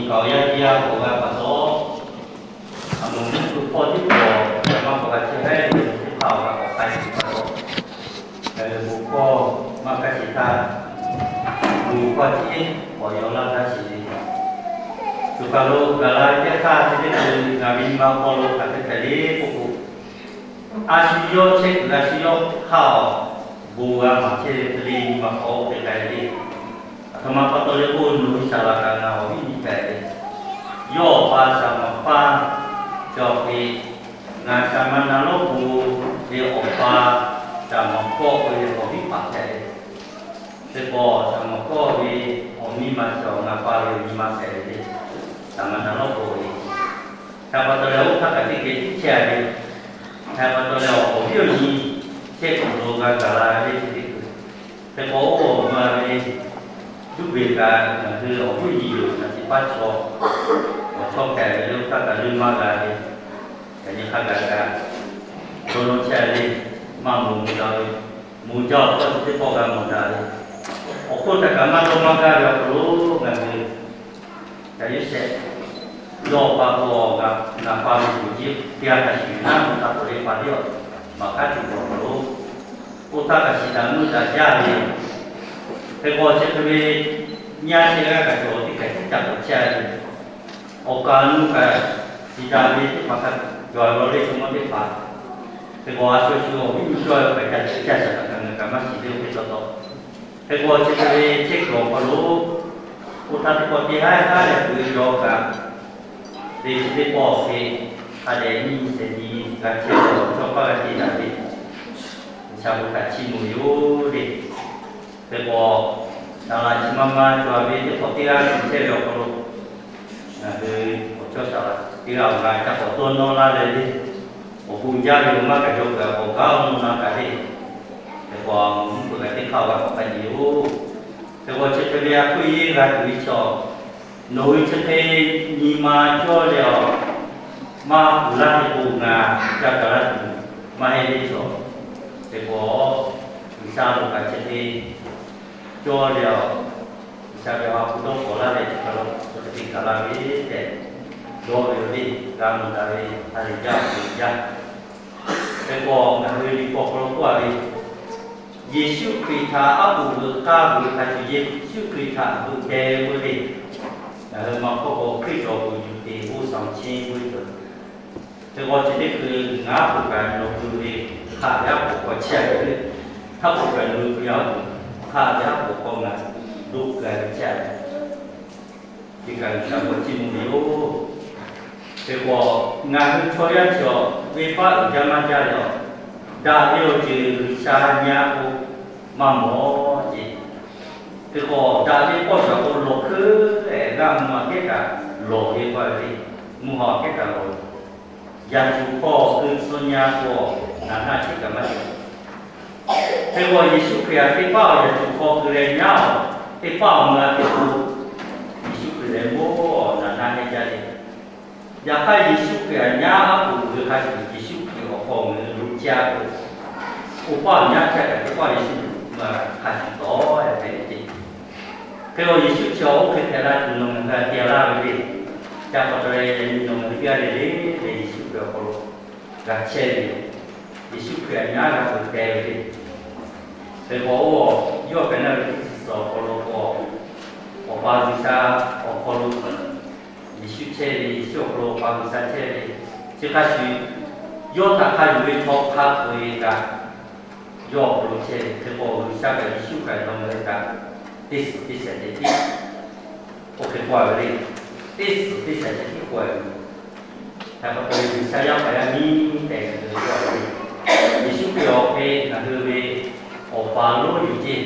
Kaoˬ yaˇ teˇ g'aˇ k'awꞈ g'a pa taw, a moˍ mvuhˇ hpeuꞈ hpawˇ teˇ hpaˍ, a ma k'awꞈ g'a chehˇ haiˉ ve teˇ hpaˍ awˬ g'a k'awꞈ k'ai tuˬ pa taw, ngaˬ hui bon hkawˇ maˇ kaˇ sheˍ htaˇ, bon hkawˇ tiˉ k'awꞈ yaw laˇ gaˇ sheˍ ve, choˬ kaˬ lo gaˬ la ve teˇ htaˇ, chi teˇ hkui ngaˬ ve nyi ma hk'aw lo hk'aˬ hk'e hpehꞈ le k'oˆ k'o, a shu yawˇ chehˇ kuiˬ a shu yawˇ hk'aˇ awˬ bon g'a maˍ chehˇ ve hk'e le nyi ma hk'aw oˇ hk'e k'ai ve le. Aˬ htoꞈ ma pa taw le k'o, nawˬ hui saˍ laˍ kaꞈ ngaˬ awˬ viˉ nyi hpehꞈ ve, yawˇ awˬ pa shaˍ maˍ paˇ cawˬ ve, ngaˬ shaˍ ma na lawˉ bon ve awˬ pa shaˍ maˍ kawˆ ve awˬ viˉ paˍ hpehꞈ ve, teˇ pawˆ shaˍ maˍ kawˆ ve awˬ miˇ ma cawˬ ngaˬ pa ve awˬ nyi ma hpehꞈ ve le. Shaˍ ma na lawˉ bon ve, hk'e pa taw leh oˇ htaˇ kaꞈ teˇ geh tiˉ chehˇ a ve, hk'e pa taw leh awˬ viˉ awˬ nyi chehˇ kuiˬ lo g'a gaˬ la ve teˇ hkui, teˇ pawˆ oˇ awˬ ma ve Juˇ beˬ kaꞈ ngaˬ hui awˬ viˉ awˬ nyi yoˬ, naˬ tiꞈ paˇ chaw, awˬ chawˇ hpehꞈ ve le, oˇ htaˇ kaꞈ leuˇ maˇ g'a ve, yaꞈ nyi hk'a gaˬ kaꞈ dawˇ nawˇ chehˇ le, maˇ moˍ moˍ daꞈ ve, moˍ jaˇ awˬ hkawˇ chi teˇ pawˆ g'a mawˬ daꞈ ve, awˬ hk'oˆ htaꞈ kaꞈ maˇ dawˇ maˇ gaˇ ve awˬ hk'aw lo ngaˬ hui ca yuˇ shehˍ, yawˇ pa taw ngaˬ pa ve kuˬ jiˇ teˇ g'aˇ hk'a shuˍ naˉ mvuhˇ htaˇ k'oꞈ le pa tiˉ awˬ maˍ hk'aˇ tuˬ awˬ hk'aw lo, oˇ htaˇ kaꞈ shiˍ daꞈ meuˇ daꞈ jaˇ ve, hk'e k'o chi hk'e ve nyi a shehˍ g'aˇ kaꞈ cawˬ teˇ hkeh tiˉ ca k'awꞈ chehˇ a ve, awˬ kaˍ awˬ nu kaꞈ shiˍ daꞈ ve teˇ hpaˍ htaꞈ cawˬ a law le, chaw mawˇ teˇ hpaˍ, hk'e k'o a shu shu awˬ viˉ nyi cawˇ ve kaꞈ ca shiˍ ca shaˍ kaꞈ ngaˬ kaꞈ maˇ shiˍ le, oˇ hk'e taw taw, hk'e k'o chi hk'e ve chehˇ kuiˬ awˬ hk'aw lo, oˇ htaˇ teˇ pawˆ teˇ haˉ haˉ leh kuˬ ve yaw kaꞈ, te chi teˇ pawˆ awˬ hk'e, hk'a dehꞈ nyi shehˍ nyi g'a chehˇ ve awˬ chawˇ paˇ g'a te daꞈ ve, G'uiˬsha bon htaꞈ chiˇ mvuh ve yoˬ le. Hk'e k'o, saˍ laˍ chi ma ma cawˬ ve teˇ pawˆ teˇ g'aˇ kuˬ chehˇ ve awˬ hk'aw lo, ngaˬ hui awˬ chawˇ saˍ laˍ teˇ g'aˇ awˬ g'a ca k'awꞈ dawˇ nawˇ laˇ leh le, awˬ bon jaˇ ve awˬ maˇ kaꞈ jaw kaꞈ k'awꞈ gaˉ awˬ nu na kaꞈ le. Hk'e k'o, mvuhˇ hpeuꞈ kaꞈ teˇ hk'aˇ awˬ g'a k'awꞈ k'ai ve yoˬ. Hk'e k'o, chi hk'e ve a hkuiˇ yeˇ g'a tuˬ ve chaw, nawˬ hui chi hk'e nyi ma cawˇ leh awˬ maˇ kuˬ laˇ ve k'o, ngaˬ ca gaˬ laˇ tuˬ maˇ heˆ le chaw. Hk'e k'o, G'uiˬsha loˍ kaꞈ chi hk'e cawˇ leh awˬ, G'uiˬsha ve ha hpu dawˇ k'awꞈ laˇ leh chi hk'e lo chi hk'e gaˬ la ve tehꞈ dawˇ ve yoˬ le. G'a mawˬ daꞈ ve ha lehˬ jaˇ, ha lehˬ jaˇ. Hk'e k'o, ngaˬ hui liꞈ hpu awˬ hk'aw lo k'oˆ a ve, Yeˍsuˆ Hkriꞈ htaꞈ aˉ poꞈ veuꞈ k'aˇ veuꞈ hk'a shuˍ, Yeˍsuˆ Hkriꞈ htaꞈ veuꞈ deh ve le. Ngaˬ hui ma hkawˇ k'o, Hkriꞈ awˬ pon yuˬ te g'oˇ saˍ chi g'uˇ cawˬ. Hk'e k'o, chi teˇ hkui ngaˬ aˉ poꞈ kaꞈ nawˬ hui ve hk'aˬ ve aˉ poꞈ hk'aw chehˇ a ve le. Aˉ poꞈ kaꞈ nawˬ hui ve aˉ poꞈ, hk'aˬ ve aˉ poꞈ hk'aw ngaˬ doˆ keu a ve chehˇ a ve, teˇ kaꞈ G'uiˬsha k'awꞈ chiˇ mvuh ve yoˬ. Hk'e k'o, ngaˬ hui chaw yaˇ chi awˬ venˇbaˆ uiˍ jaˇ maˇ jaˇ ve awˬ, daꞈ ve awˬ ceuˬ G'uiˬsha nyi a k'o, maˇ mawˬ ce. Hk'e k'o, daꞈ ve k'awˇ shaˍ k'o, lawˬ hkeuˉ leh g'aˇ mvuh a kehˉ kaꞈ lawˬ ve pa ve le. Mvuhˇ haw a kehˉ kaꞈ lawˬ ve, yaꞈ cuˬ hk'aw keu tcuh nyi a k'o, naˍ naˆ chehˇ kaꞈ maˇ cawˬ. Hk'e k'o, Yeˍsuˆ Hkriꞈ htaꞈ teˇ paˆ awˬ yaꞈ cuˬ hk'aw keu leh nyaˉ awˬ, teˇ paˆ awˬ mui a teꞈ k'o, Yeˍsuˆ Hkriꞈ lehˬ mawˇ naˍ naˆ heˆ jaˇ le. Yaꞈ hk'aˇ, Yeˍsuˆ Hkriꞈ htaꞈ nyaˉ aˉ poꞈ g'uiˬ hk'a shuˍ, Yeˍsuˆ Hkriꞈ awˬ hk'aw ngaˬ hui lo caˇ k'o, oˇ paˆ awˬ nyaˉ caˇ kaꞈ teˇ paˆ Yeˍsuˆ Hkriꞈ hk'a shuˍ tawˍ yaꞈ hpehꞈ ve ce. Hk'e k'o, Yeˍsuˆ chi awˬ oˇ hk'e hpehꞈ la tuˬ nawˬ ngaˬ hui htaꞈ te laˇ ve le. Ca pa taw leh yaꞈ nyi nawˬ ngaˬ hui teˇ g'aˇ le le leh Yeˍsuˆ Hkriꞈ awˬ hk'aw lo g'a chehˇ ve yoˬ. Yeˍsuˆ Hkriꞈ htaꞈ nyaˉ g'a peuˬ teh ve le. Hk'e k'o, oˇ yawˇ hpehꞈ la ve teˇ ceuˬ awˬ hk'aw lo k'o, Awˬ pa G'uiˬsha awˬ hk'aw lo Yeˍsuˆ chehˇ ve, Yeˍsuˆ awˬ hk'aw lo Awˬ pa G'uiˬsha chehˇ ve, chi hk'a shuˍ yawˇ htaꞈ hk'a yuˬ ve chaw hk'a peu-eˬ kaꞈ yawˇ awˬ hk'aw lo chehˇ ve. Hk'e k'o, G'uiˬsha kaꞈ Yeˍsuˆ kaꞈ nawˬ ngaˬ hui kaꞈ teˇ suhˍ teˇ shaˍ ceh tiˉ k'oˆ hk'e k'oˆ a ve le. Teˇ suhˍ teˇ shaˍ ceh tiˉ k'oˆ a ve. Hk'e pa taw leh G'uiˬsha yaˇ paˍ yaˇ miˇ tehꞈ ngaˬ hui k'oˆ a ve le. Yeˍsuˆ Hkriꞈ awˬ hk'e ngaˬ hui ve Awˬ pa lonˉ yoˬ ceˇ.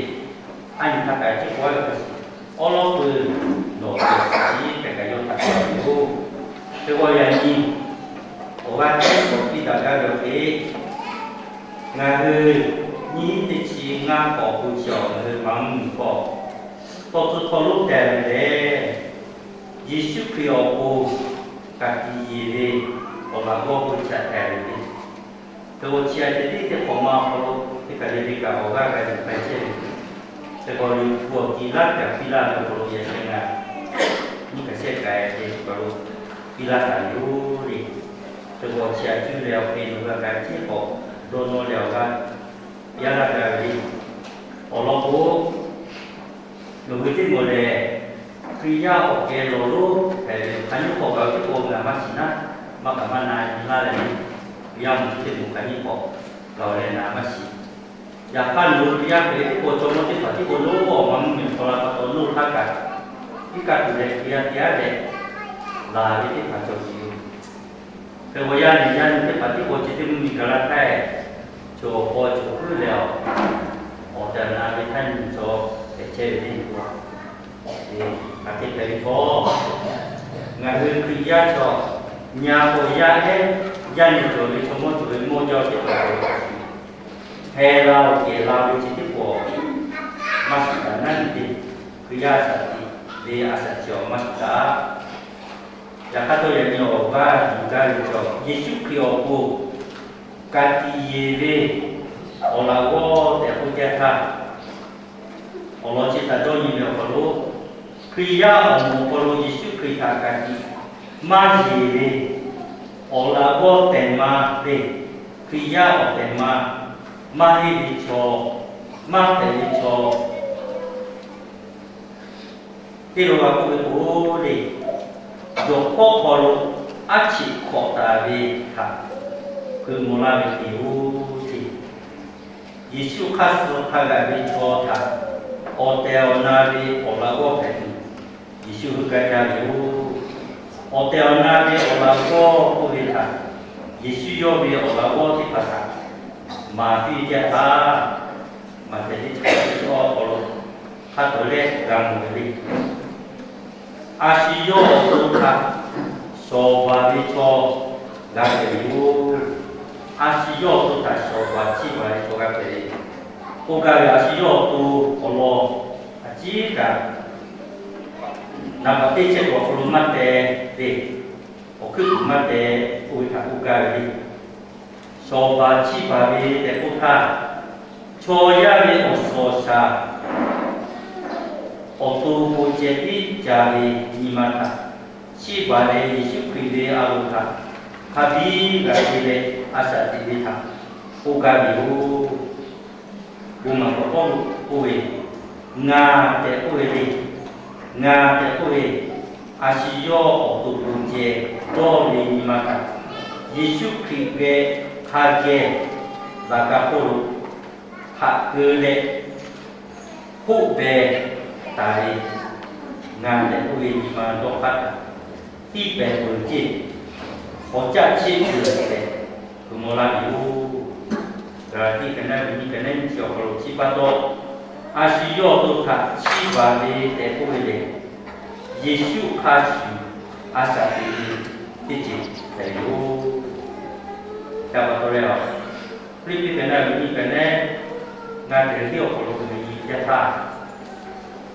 A nyi htaˇ kaꞈ chi k'oˆ a ve, awˉ lawˉ peuˬ nawˬ htaꞈ chi hk'e kaꞈ yawˇ htaꞈ k'oˆ a ve yoˬ. Hk'e k'o, yaꞈ nyi awˬ g'aˇ tiˉ k'awꞈ piˇ daꞈ gaˇ ve awˬ hk'e, ngaˬ hui nyiˇ teˇ chi ngaˇ k'awꞈ k'o chi awˬ ngaˬ hui ma mvuhˇmiˬ hk'aw tawˇ tcuh hk'aw lonˉ tehˬ ve lehˬ, Yeˍsuˆ Hkriꞈ awˬ pon ka tiꞈ yeˬ ve awˬ laꞈ g'awˇ k'oˆ ve chi htaꞈ tehˬ ve le. Hk'e k'o, chi a ceh tiˉ teˇ hk'awꞈ ma awˬ hk'aw lo teˇ kaˬ le le kaꞈ awˬ g'aˇ g'a yuˬ k'ai chehˇ ve. Hk'e k'o, liꞈ hpu awˬ ti laˇ kaꞈ piˇ laˇ ve awˬ hk'aw lo yaꞈ sheh ngaˬ nyiˇ kaꞈ chehˇ k'ai ve pa lo piˇ laˇ taˍ ve yoˬ le. Hk'e k'o chi htaꞈ cuˇ leh awˬ hk'e nawˬ g'a kaꞈ ciˉ k'awꞈ dawˇ nawˇ leh awˬ g'aˇ yaˇ laˇ g'a ve le. Awˬ lawn k'o, nawˬ hui teˇ maˬ lehˬ, Hkriꞈ yaˇ awˬ kehˬ lawˬ lonˉ hpehꞈ ve hk'aˬ nyiˇ hk'awꞈ gaˬ ve teˇ k'o ngaˬ maˇ shiˍ naˉ, maˇ kaꞈ maˇ na nyi laˇ leh, Hkriꞈ yaˇ mvuhˇ chi teˇ moˍ hk'aˬ nyiˇ hk'awꞈ gaˬ leh ngaˬ maˇ shiˍ. Yaꞈ hk'aˇ nawˬ hui Hkriꞈ yaˇ hpehꞈ ve teˇ k'o chaw mawˇ teˇ hpaˍ tiˉ k'o lonˉ awˬ ma mvuhˇ miˬ hk'aw la pa taw nawˇ htaˇ kaꞈ, iˉ kaˆ tuˬ leh Hkriꞈ yaˇ te aˉ leh laˬ ve teˇ hpaˍ cawˬ sheˍ yoˬ. Hk'e k'o yaˇ nehˬ yaˇ nyi teˇ hpaˍ tiˉ k'o chi teˇ mvuhˇ miˬ gaˬ la htaˇ, cawˬ k'aw cawˬ puiˉ leh awˬ, awˬ tehˬ awˬ na ve htaˇ nyi cawˬ hpehꞈ chehˇ ve teˇ nyi k'o, hk'aˬ hk'e hpehꞈ ve htawˇ, ngaˬ hui Hkriꞈ yaˇ chaw nyi k'o yaˇ ehˉ yaˇ nyi cawˬ ve chaw mawˇ cawˬ ve mawˇ jaˇ cawˬ ve hpehꞈ la awˬ kehˬ la ve chi teˇ hpaˍ maˇ shiˍ taˍ naˉ nyi te, Hkriꞈ yaˇ a shaꞈ teꞈ ve a shaꞈ chi awˬ maˇ shiˍ taˍ. Yaꞈ hk'aˇ htawˇ yaꞈ nyi awˬ g'aˇ yuˬ gaˇ ve chaw, Yeˍsuˆ Hkriꞈ awˬ pon ka tiꞈ yeˬ ve awˬ laꞈ g'awˇ tehꞈ k'oˆ jaˇ htaˇ, awˬ lawn chi htaꞈ dawˇ nyi ve awˬ hk'aw lo, Hkriꞈ yaˇ awˬ moˍ awˬ hk'aw lo Yeˍsuˆ Hkriꞈ htaꞈ ka tiꞈ maˇ yeˬ ve awˬ laꞈ g'awˇ tehˬ ma le. Hkriꞈ yaˇ awˬ tehˬ ma maˇ heˆ ve chaw, maˇ hpehꞈ ve chaw, teˇ g'aˇ g'a k'oˆ ve k'o le, jawˬ hkawˇ hk'aw lo aˉ cheꞈ hk'awꞈ taˍ ve htaꞈ hkui maw laˇ ve te yoˬ ce. Yeˍsuˆ hk'aˇ suh hk'a g'aꞈ ve chaw htaꞈ awˬ tehˬ awˬ na ve awˬ laꞈ g'awˇ hpehꞈ tuˬ, Yeˍsuˆ hui gaˇ jaˇ ve yoˬ. Awˬ tehˬ awˬ na ve awˬ laꞈ g'awˇ k'oˆ ve htaꞈ Yeˍsuˆ yawˇ ve awˬ laꞈ g'awˇ teˇ hpaˍ htaꞈ maˍ piˇ jaˇ htaˇ, Maꞈhtehˍ teˇ chi teˇ chi awˬ hk'aw lo hk'a tawˍ lehˆ g'a mawˬ ve le. A shu yawˇ awˬ to htaꞈ shawˍ baˬ ve chaw g'a hpehꞈ ve yoˬ. A shu yawˇ awˬ to htaꞈ shawˍ baˬ chiˇ baˬ ve chaw g'a hpehꞈ ve. K'oˆ gaˇ ve a shu yawˇ awˬ to awˬ lawn a ciˉ kaꞈ, naˍ baˬ teˇ chehˇ kuiˬ awˬ hk'aw lo maˇ teh ve, awˬ hkuiˉ puiˍ maˇ teh, oˇ ve htaꞈ k'oˆ gaˇ ve le. Shawˍ baˬ chiˇ baˬ ve tehꞈ k'oˆ htaˇ, chaw yaˇ ve awˬ suhˍ awˬ shaˍ awˬ to bon ceh tiˉ ca ve nyi ma htaꞈ chiˇ baˬ leh, Yeˍsuˆ Hkriꞈ ve a loˍ htaꞈ hk'a biˇ g'a te leh a shaꞈ teꞈ ve htaꞈ k'oˆ gaˇ ve yoˬ. Bon maˍ paˍ Pawˇluꞈ k'oˆ ve, ngaˬ tehꞈ k'oˆ ve le. Ngaˬ tehꞈ k'oˆ ve, a shu yawˇ awˬ to bon ceh dawˇ ve nyi ma htaꞈ Yeˍsuˆ Hkriꞈ geh hk'a geh laꞈ ka hk'oˆ lo haꞈ keu leh, hoˆ beh taˍ ve, ngaˬ tehꞈ k'oˆ ve nyi ma dawˇ hk'aˇ htaꞈ tiˇ pehˍ peuˬ ceˇ, awˬ caˆ cheˆ peuˬ tehꞈ hkui maw laˇ ve yoˬ. Gaˍlaˍtiˆ ka naˉ ve nyiˇ ka naˉ nyiˇ chi awˬ hk'aw lo chi pa taw, a shu yawˇ awˬ to htaꞈ chiˇ baˬ ve tehꞈ k'oˆ ve lehˬ, Yeˍsuˆ hk'a shuˍ a shaꞈ teꞈ ve teˇ ceuˬ hpehꞈ ve yoˬ. Ca pa taw leh, Hpiˇliˇpiˆ ka naˉ ve nyiˇ ka naˉ, ngaˬ hk'e le tiˉ awˬ hk'aw lo hk'e le nyi jaˇ htaˇ,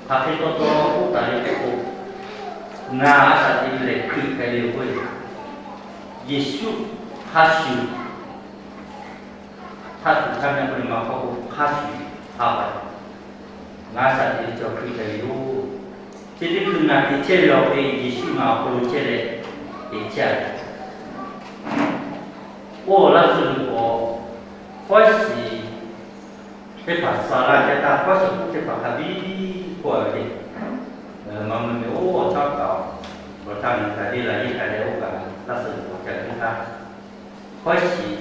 hk'aˬ hk'e taw taw k'oˆ taˍ ve hk'e k'o, ngaˬ a shaꞈ teꞈ ve lehˬ Hkriꞈ hpehꞈ ve yoˬ k'oˆ ve, Yeˍsuˆ hk'a shuˍ htaˇ tuˬ htaˇ meh k'oˆ ve maˇ k'oˆ k'o, hk'a shuˍ hk'a paˍ ngaˬ a shaꞈ teꞈ ve chaw Hkriꞈ hpehꞈ ve yoˬ. Chi teˇ hkui ngaˬ teꞈ chehˇ ve awˬ hk'e Yeˍsuˆ ngaˬ awˬ hk'aw lo chehˇ leh teꞈ chehˇ a ve. Oˇ Laˇhuˍ k'awꞈ hkawˉ shiˍ teˇ hpaˍ sha laˇ jaˇ htaˇ, hkawˉ shiˍ k'oˆ teˇ hpaˍ hk'a biˇ k'oˆ a ve le. Maˇ mvuh ve oˇ awˬ chaˉ kaꞈ, awˬ htaˇ ngaˬ hui htaꞈ deˇ la yeˇ k'ai leh oˇ kaꞈ Laˇhuˍ k'awꞈ ca ve htaˇ, hkawˉ shiˍ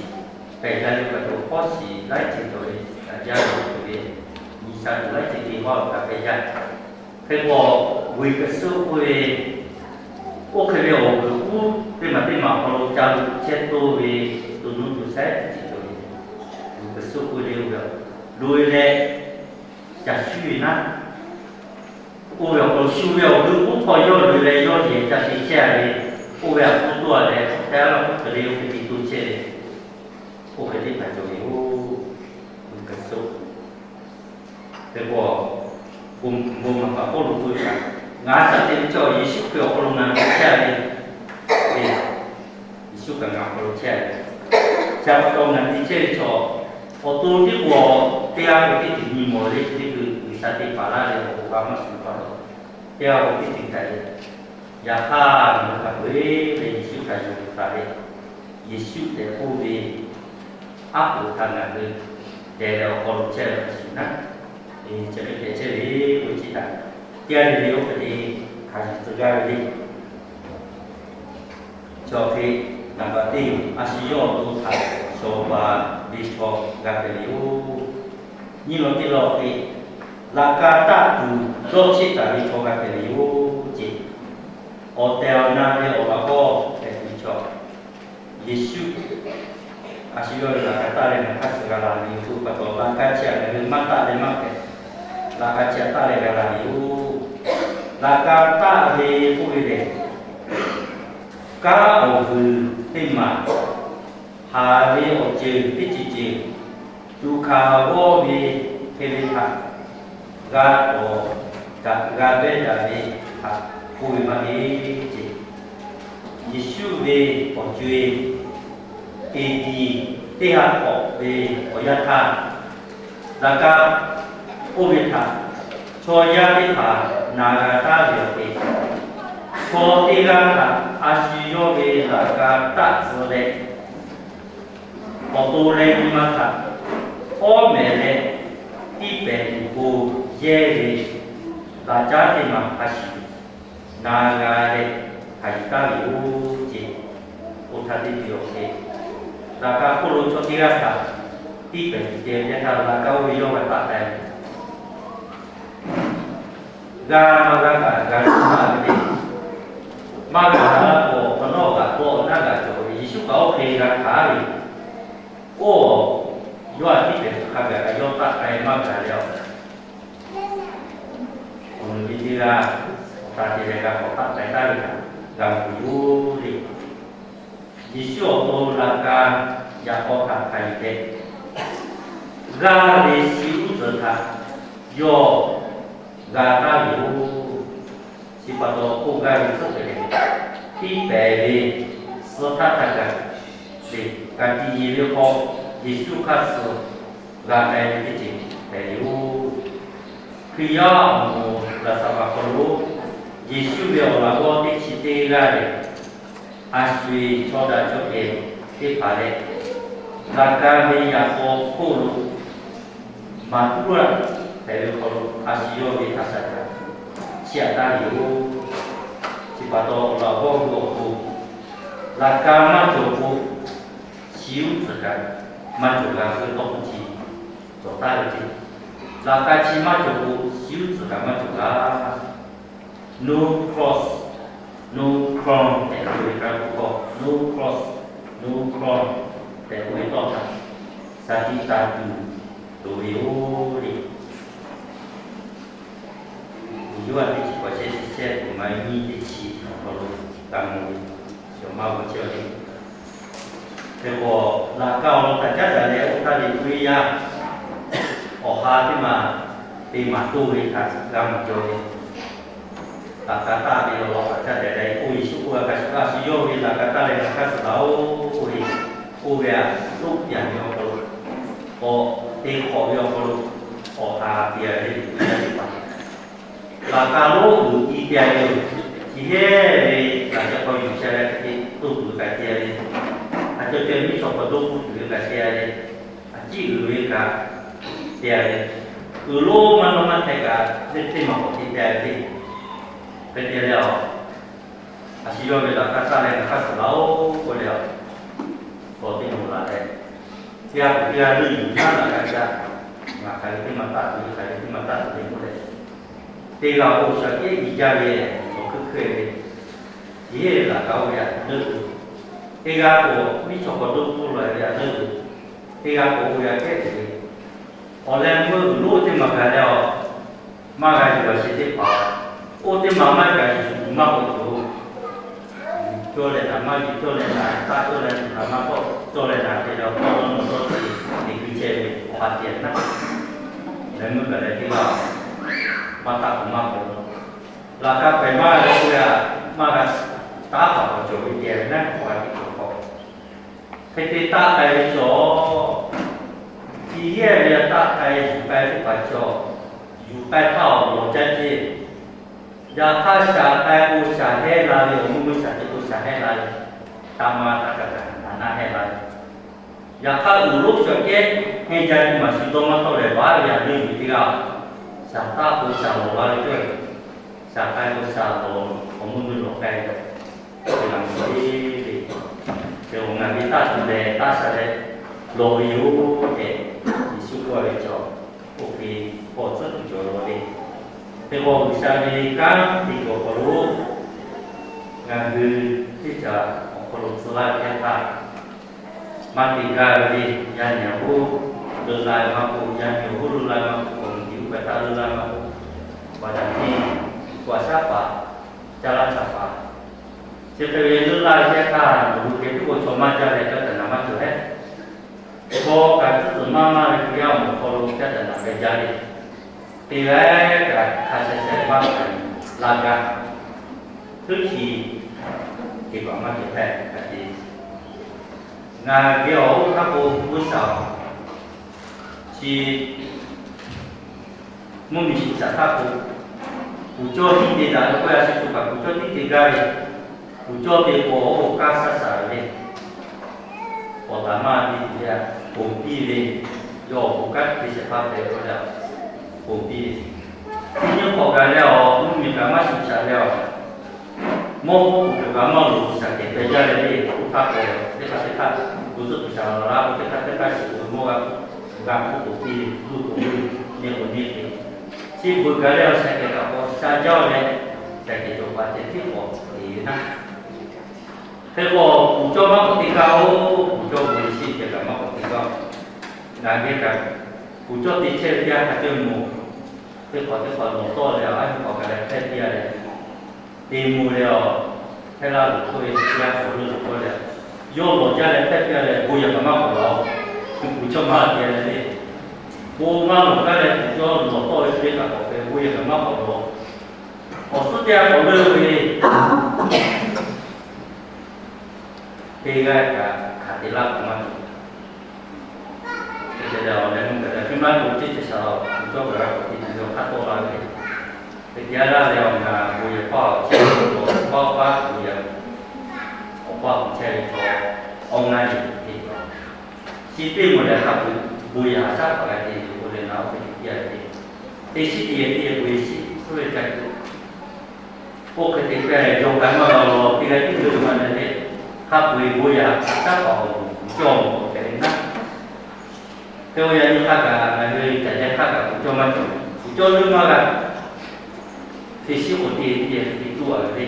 pehˬ jaˇ ve pa taw, hkawˉ shiˍ laiˉ ceuˬ cawˬ ve, daꞈ jaˇ ve cawˬ ve, nyi sha tuˬ laiˉ ceuˬ te hawˉ kaꞈ pehˬ jaˇ. Hk'e k'o, vuiˬ kaꞈ suhˉ k'oˆ ve, oˇ hk'e ve awˬ vuiˬ k'uˉ teˇ maˬ teˇ maˬ awˬ hk'aw lo ca luꞈ chehˇ toˇ ve, to nuˇ to shaiˉ teˇ ceuˬ cawˬ ve, vuiˬ kaꞈ suhˉ k'oˆ ve oˇ ve, loꞈ e leh caˬ shuˉ ve naˉ, oˇ ve awˬ hk'aw lo shu ve awˬ hui k'oˆ hk'aw yawˇ loꞈ e leh yawˇ yehˬ ca te chehˇ a ve, oˇ ve a k'oˆ toˇ a leh, hk'e a la k'oˆ hk'e le oˇ hk'e te to chehˇ ve, oˇ hk'e teˇ hpaˍ cawˬ ve yoˬ. Vuiˬ kaꞈ suhˉ Hk'e k'o, bon maˍ paˍ Pawˇluꞈ k'oˆ ve htaꞈ, ngaˬ a shaꞈ teꞈ ve chaw Yeˍsuˆ Hkriꞈ awˬ hk'aw lo ngaˬ hui chehˇ a ve, Yeˍsuˆ kaꞈ ngaˬ awˬ hk'aw lo chehˇ a ve, ca pa taw ngaˬ te chehˇ ve chaw, awˬ to teˇ k'o teˇ g'aˇ k'o teˇ ceuˬ nyi mawˬ le, teˇ ceuˬ G'uiˬsha te paˍ laˇ ve awˬ k'o g'a maˇ shuˍ pa taw, teˇ g'aˇ k'o teˇ ceuˬ htaꞈ e Yaꞈ hk'aˇ, ngaˬ hui hk'a peu-eˬ ve Yeˍsuˆ htaꞈ yuˬ taˍ leh, Yeˍsuˆ tehꞈ k'oˆ ve aˉ poꞈ htaꞈ ngaˬ hui deh leh awˬ hk'aw lo chehˇ ve hk'a shuˍ naˉ, chi hk'e hpehꞈ chehˇ ve k'oˆ ve chi htaꞈ teˇ g'aˇ le le oˇ hk'e te hkanˍ yuˬ tcuh gaˇ ve le. Chi awˬ hk'e, naˍ baˬ teˇ yoˬ, a shu yawˇ awˬ to htaꞈ shawˍ baˬ ve chaw g'a hpehꞈ ve yoˬ. Nyiˇ law teˇ law hk'e, laꞈ ka taˆ tuˬ dawˇ cheˆ taˍ ve chaw g'a hpehꞈ ve yoˬ ceˇ. Awˬ tehˬ awˬ na ve awˬ laꞈ g'awˇ hpehꞈ tuˬ chaw, Yeˍsuˆ a shu yawˇ ve laꞈ ka taˆ leh ngaˬ hk'aˇ suh g'a la ve yoˬ k'oˆ pa taw, laꞈ ka chi htaꞈ ngaˬ hui maˇ taˆ leh maˇ hpehꞈ. Laꞈ ka chi htaꞈ taˆ leh g'a la ve yoˬ. Laꞈ ka taˆ ve k'oˆ ve lehˬ, kanˉ awˬ vuiˬ teˇ maˬ, haˍ ve awˬ ceuˬ teˇ ceuˬ ceuˬ, tuꞈ hkanˍ g'awˇ ve hk'e ve htaꞈ g'a tawˍ daꞈ g'a behˇ daꞈ ve htaꞈ k'oˆ ve maˇ heˆ ceˇ. Yeˍsuˆ ve awˬ co-e, teˇ diˬ teˇ haˉ k'awꞈ ve awˬ yanˇ htaˇ, laꞈ ka oˇ ve htaꞈ chaw yaˇ teˇ hpaˍ na g'a taˉ ve awˬ hk'e, chaw teˇ g'aˇ htaꞈ a shu yawˇ ve laꞈ ka taˆ tcuh leh, awˬ to leh nyi ma htaꞈ awˉ mehˍ leh tiˇ pehˍ tuˬ k'o, yehˇ ve laꞈ caˉ teˇ maˬ hk'a shuˍ na g'a leh hkanˍ yuˬ taˍ ve yoˬ ceˇ. Oˇ htaˇ teˇ ceuˬ awˬ hk'e, laꞈ ka hk'oˆ lo chaw teˇ g'aˇ htaꞈ tiˇ pehˍ tuˬ te ve teˇ htaˇ, laꞈ ka oˇ ve yawˇ g'a taˆ k'ai g'a maˇ g'a kaꞈ g'a tuˬ maˇ ve le. Maˇ g'a kaꞈ la k'o, awˬ nawˉ g'aꞈ k'aw awˬ naˉ g'aꞈ cawˬ ve Yeˍsuˆ kaꞈ oˇ hk'e g'a hkanˍ ve. Oˇ, yawˇ htaꞈ tiˇ pehˍ tuˬ hk'a gaˬ kaꞈ yawˇ taˆ k'ai maˇ gaˬ leh, awˬ, awˬ nuˬ ve teˇ g'aˇ awˬ ta te leh g'a k'awꞈ taˆ k'ai taˍ ve htaꞈ g'a mawˬ ve yoˬ le. Yeˍsuˆ awˬ to laꞈ ka yaꞈ k'aw htaꞈ hkanˍ yuˬ tehꞈ, g'aˇ ve shi uˉ tcuhˍ htaꞈ yawˇ g'a taˍ ve yoˬ. Chi pa taw k'oˆ gaˇ ve tcuhˉ hk'e leh, tiˇ pehˍ ve suh htaˇ htaˇ kaꞈ, ka tiꞈ yeˬ ve hk'aw Yeˍsuˆ hk'aˇ suh g'a k'ai ve teˇ ceuˬ hpehꞈ ve yoˬ. Hkriꞈ yaˇ awˬ moˍ g'a saˍ baˬ hk'aw lo, Yeˍsuˆ ve awˬ laꞈ g'awˇ teˇ chi teˇ g'aˇ lehˬ, a shu-eˬ chaw daꞈ chaw kehˬ teˇ hpaˍ leh, laꞈ ka ve yaꞈ k'aw hk'oˆ lo maˍ tuˉ laˇ hpehꞈ ve hk'aw lo, a shu yawˇ ve a shaꞈ htaꞈ chiˇ aꞈ taˍ ve yoˬ. Chi pa taw, awˬ laꞈ g'awˇ hui awˬ pon laꞈ ka maˇ cawˬ k'o, shi uˉ tcuhˍ kaꞈ maˇ cawˬ g'a ve tawˇ hkawˇ chi cawˬ taˍ ve ceˇ. Laꞈ ka chi maˇ cawˬ k'o, shi uˉ tcuhˍ kaꞈ maˇ cawˬ g'a. No cross, no crown tehꞈ k'oˆ ve hk'a k'oˆ hk'aw, no cross, no crown tehꞈ k'oˆ ve tawˇ htaꞈ shaˍ tiꞈ taˍ tuˬ loˍ ve yoˬ le. Yoˇhanˬ teˇ chi k'awꞈ shehˆ chi shehˆ, teˇ maˍ nyiˇ teˇ chi awˬ hk'aw lo g'a mawˬ ve, yawˬ maˇ g'aw chehˇ ve. Hk'e k'o, laꞈ ka awˬ lawn htaꞈ caˉ daꞈ leh oˇ htaˇ ve Hkriꞈ yaˇ awˬ ha teˇ maˬ te maˍ toˇ ve htaꞈ g'a mawˬ cawˬ ve. Laꞈ ka taˆ ve awˬ lawn htaꞈ caˉ daꞈ leh, oˇ Yeˍsuˆ k'oˆ ve, a shu yawˇ ve laꞈ ka taˆ leh ngaˬ hk'aˇ suh laˬ-oˬ k'oˆ ve, oˇ ve htaꞈ toˆ pyaˍ ve awˬ hk'aw lo, k'awꞈ te hk'awꞈ ve awˬ hk'aw lo, awˬ ha te ve Hkriꞈ yaˇ teˇ hpaˍ laꞈ ka lonˉ uiˍ ti te ve yoˬ. Chi hehˉ ve laꞈ sheh hk'aw yuˬ sha leh hk'e te toˇ tuˬ ve kaꞈ te ve, a cawˬ cawˬ miˉ chaw hk'aw dawˇ hpfuhˇ tuˬ ve kaꞈ te ve, a ciˉ uiˍ ve kaꞈ te ve, uiˍ lonˉ maˇ dawˇ maˇ hteh kaꞈ teˇ maˬ k'awꞈ te te ve le. Hk'e te leh, a shu yawˇ ve laꞈ ka taˆ leh ngaˬ hk'aˇ suh laˬ-oˬ k'oˆ leh, k'awꞈ te loˬ laˬ leh, teˇ g'aˇ k'o teˇ g'aˇ leuˆ yuˬ naˉ laꞈ ka ca, ngaˬ hk'aˬ ve teˇ maˬ taˆ tuˬ ve, hk'aˬ ve teˇ maˬ taˆ tuˬ ve k'oˆ leh, teˇ g'aˇ k'o shaˍ tiˉ i jaˇ ve, awˬ hkuiˉ hkuiˉ ve, chi hehˉ laꞈ ka oˇ ve htaꞈ leuˆ tuˬ, teˇ g'aˇ k'o miˉ chaw hk'aw dawˇ hpfuhˇ la ve htaꞈ leuˆ tuˬ, teˇ g'aˇ k'o oˇ ve htaꞈ kehˉ tuˬ ve, awˬ leh meuˇ uiˍ lonˉ teˇ maˬ gaˬ leh, a, maˇ g'a yuˬ a sheˍ teˇ hpaˍ, oˇ teˇ maˬ maˇ g'a yuˬ tuˬ maˇ k'awꞈ cawˬ. Cawˇ leh htaꞈ maˇ yuˬ, cawˇ leh htaꞈ taˆ, cawˇ leh htaꞈ maˇ tawˆ, cawˇ leh htaꞈ te leh awˬ hk'aw lo nawˬ dawˇ tcuh ve teˇ hkui chehˇ ve awˬ ha tiꞈ naˉ, leh meuˇ gaˬ leh teˇ g'aˇ maˇ taˆ k'o maˇ k'awꞈ laˬ. Laꞈ ka hpehꞈ maˇ g'a ve k'oˆ ve, maˇ g'a taˆ paˍ k'awꞈ cawˬ ve te ve naˉ, awˬ ha tiꞈ k'awꞈ hk'aw hk'e te taˆ k'ai ve cawˬ. Chi hehˉ ve taˆ k'ai yuˬ k'ai teˇ hpaˍ cawˬ. Yuˬ k'ai htaˇ awˬ lawˬ caˇ ceˇ. Yaꞈ hk'aˇ, shaˍ k'ai k'o shaˍ hehˉ la ve, awˬ mvuhˇ miˬ shaˍ te k'o shaˍ hehˉ la ve, taˇ maˇ taˇ kaꞈ kaꞈ naˍ naˆ hehˉ la ve. Yaꞈ hk'aˇ, uˍ lonˉ sha kehˉ hehnˇ jaˇ ve maˬ shu dawˇ maˇ tawˆ lehˬ, baˬ ve yaꞈ ve miˬ teˇ g'aˇ, shaˍ taˇ k'o shaˍ lawˬ la ve k'o, shaˍ k'ai k'o shaˍ lawˬ, awˬ mvuhˇ miˬ lawˬ k'ai ve, te la mawˬ ve le. Hk'e k'o, ngaˬ ve taˇ tuˬ leh taˇ sha leh lawˬ ve yoˬ tehꞈ, Yeˍsuˆ k'oˆ ve chaw, oˇ hk'e k'awꞈ tcuhˉ tuˬ cawˬ law le. Hk'e k'o, G'uiˬsha ve kanˉ te kuiˬ awˬ hk'aw lo, ngaˬ hui teˇ caꞈ awˬ hk'aw lo tcuh laˇ ve teˇ htaˇ, maˇ te gaˇ ve le. Yaˇ nehˬ awˬ hoˉ leuˆ la ve maˇ k'oˆ, yaˇ nehˬ awˬ hoˉ leuˆ la ve maˇ k'oˆ, k'awꞈ miˬ guiˬ uˉ hpehꞈ htaˇ leuˆ la ve maˇ k'oˆ, paˍ taꞈ nyi, paˍ shaˉ paˍ, caˇ laˇ caˇ paˍ, chi hk'e ve leuˆ la ve teˇ htaˇ, nawˬ hui hk'e tuˉ k'o chaw maˇ jaˇ leh caˇ taˍ naˍ maˇ cawˬ hehˉ. Chaw kaꞈ tcuhˉ tuˬ maˇ maˇ ve Hkriꞈ yaˇ awˬ moˍ awˬ hk'aw lo caˇ taˍ naˍ ve jaˇ le. Te leh kaꞈ hk'a sheh sheh maˇ hkanˍ yuˬ laˇ gaˇ. Heuˆ shiˍ te paˍ maˇ cawˬ hpehˇ hk'a te. Ngaˬ geh awˬ oˇ htaˇ k'o, g'uˇ shaˍ chi mvuhˇ miˬ shiˍ shaˍ htaˇ k'o, kuˬ cawˇ tiˉ te daꞈ ve k'oˆ, a shu tuˬ kaꞈ kuˬ cawˇ tiˉ te gaˇ ve, kuˬ cawˇ te k'o, oˇ kanˉ shaˉ shaˍ ve le. Awˬ taˍ maˇ te tuˬ ve, ponˬ piˇ ve, yawˇ awˬ bon kanˉ te shehˍ hpaˇ hpehꞈ ve k'oˆ leh, ponˬ piˇ ve. Teˇ nyi hk'awꞈ gaˬ leh awˬ mvuhˇ miˬ kaꞈ maˇ shuˍ shaˍ leh awˬ mawˇ k'oˆ kuˬ hk'e kaꞈ maˇ loˍ, shaˍ kehˬ pehˬ jaˇ leh le, oˇ htaˇ k'o, teˇ hk'aˇ teˇ hk'aˇ, bon zuhˆ kuˬ shaˍ laꞈ laˇ k'o, teˇ hk'aˇ teˇ hk'aˇ shiˍ k'o mawˇ g'a, g'a hk'oˆ k'oˍ piˇ ve, luˇ k'oˍ piˇ ve, neˇ k'oˍ neˇ piˇ ve. Chi beuꞈ gaˬ leh awˬ shaˍ kehˬ kaꞈ k'awꞈ sha jaˇ leh, shaˍ kehˬ cawˬ paˍ ceh tiˉ k'awꞈ te ve naˉ. Hk'e k'o, kuˬ cawˇ maˇ k'awꞈ te gaˇ-oˬ, kuˬ cawˇ bon shiˍ ceh kaꞈ maˇ k'awꞈ te gaˇ. Ngaˬ geh kaꞈ kuˬ cawˇ te chehˇ ve teˇ yanˇ hk'a ceuˬ moˍ, teˇ hk'awꞈ teˇ hk'awꞈ lawˬ tawˆ leh a, teˇ hk'awꞈ kaꞈ leh hpehˇ piˇ a leh, te mvuh leh awˬ hpehˇ laˇ loˍ k'oˆ ve teˇ yanˇ k'awꞈ leuˆ loˍ k'oˆ leh, yawˇ lawˬ jaˇ leh hpehˇ piˇ a leh, bon yaꞈ kaꞈ maˇ k'awꞈ lawˬ. Kuˬ cawˇ maˇ te leh le, bon maˇ lawˬ gaˇ leh kuˬ cawˇ lawˬ tawˆ ve teˇ kaꞈ k'awꞈ hpehꞈ, bon yaꞈ kaꞈ maˇ k'awꞈ lawˬ. Awˬ suhˉ teˇ yanˇ k'awꞈ leuˆ ve teˇ g'aˇ kaꞈ hk'aˬ te laˇ k'awꞈ maˇ cawˬ. Hk'e te leh awˬ leh mvuhˇ kaꞈ leh hk'e maˇ cawˬ, teˇ ceuˬ shaˍ awˬ kuˬ cawˇ kaꞈ g'a k'awꞈ te tuˬ ve awˬ hk'aˇ tawˆ la ve, hk'e te a laˇ leh awˬ ngaˬ bon yehˬ paˇ awˬ chehˇ ve chaw, paˇ paˇ bon yehˬ awˬ paˇ kuˬ chehˇ ve chaw, awˬ ngaˬ yehˬ te tuˬ, chi teˇ moˍ lehˬ hk'a peu-eˬ bon yehˬ haꞈ shaˉ hpaꞈ g'a te ve k'oˆ leh, ngaˬ oˇ hk'e te piˇ a ve, teˇ shiˉ teˇ yehˬ teˇ yehˬ bon yehˬ shiˍ suhˉ ve ca tuˬ, oˇ hk'e te k'ai leh jawˇ k'ai maˇ g'a law, teˇ g'aˇ tiˉ leuˆ maˇ leh le, hk'a peu-eˬ bon yehˬ haꞈ shaˉ hpaꞈ awˬ moˍ kuˬ cawˇ awˬ moˍ k'awꞈ hpehꞈ ve naˉ. Hk'e k'o, yaꞈ nyi hk'a gaˬ ngaˬ hui caꞈ jaˇ hk'aˇ kaꞈ kuˬ cawˇ maˇ cawˬ, kuˬ cawˇ leuˆ maˇ g'a. Teˇ shiˉ k'o teˇ teˇ yehˬ te tuˬ a ve le,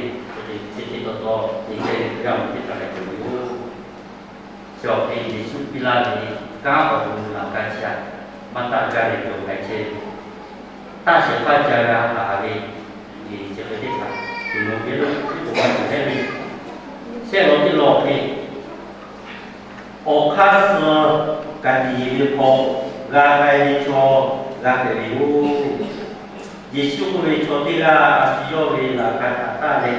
chi teˇ taw taw te chehˇ ve Hkriꞈ yaˇ awˬ moˍ teˇ hpaˍ lehˬ cawˬ ve yoˬ. Chi awˬ hk'e Yeˍsuˆ piˇ laˇ ve kanˉ awˬ bon laꞈ ka chi aꞈ maˇ taˆ gaˇ ve cawˬ k'ai chehˇ ve, taˇ shehˍ hpaˇ ca g'a haꞈ ve, chi hk'e teˇ hpaˍ tuˬ lo ve lo tiˉ k'o maˇ cawˬ hehˉ ve, shehˆ law teˇ law hk'e awˬ hk'aˇ suh ka tiꞈ yeˬ ve hk'aw g'a k'ai ve chaw g'a hpehꞈ ve yoˬ. Yeˍsuˆ k'oˆ ve, Chaw teˇ g'aˇ a shu yawˇ ve laꞈ ka htaꞈ taˇ leh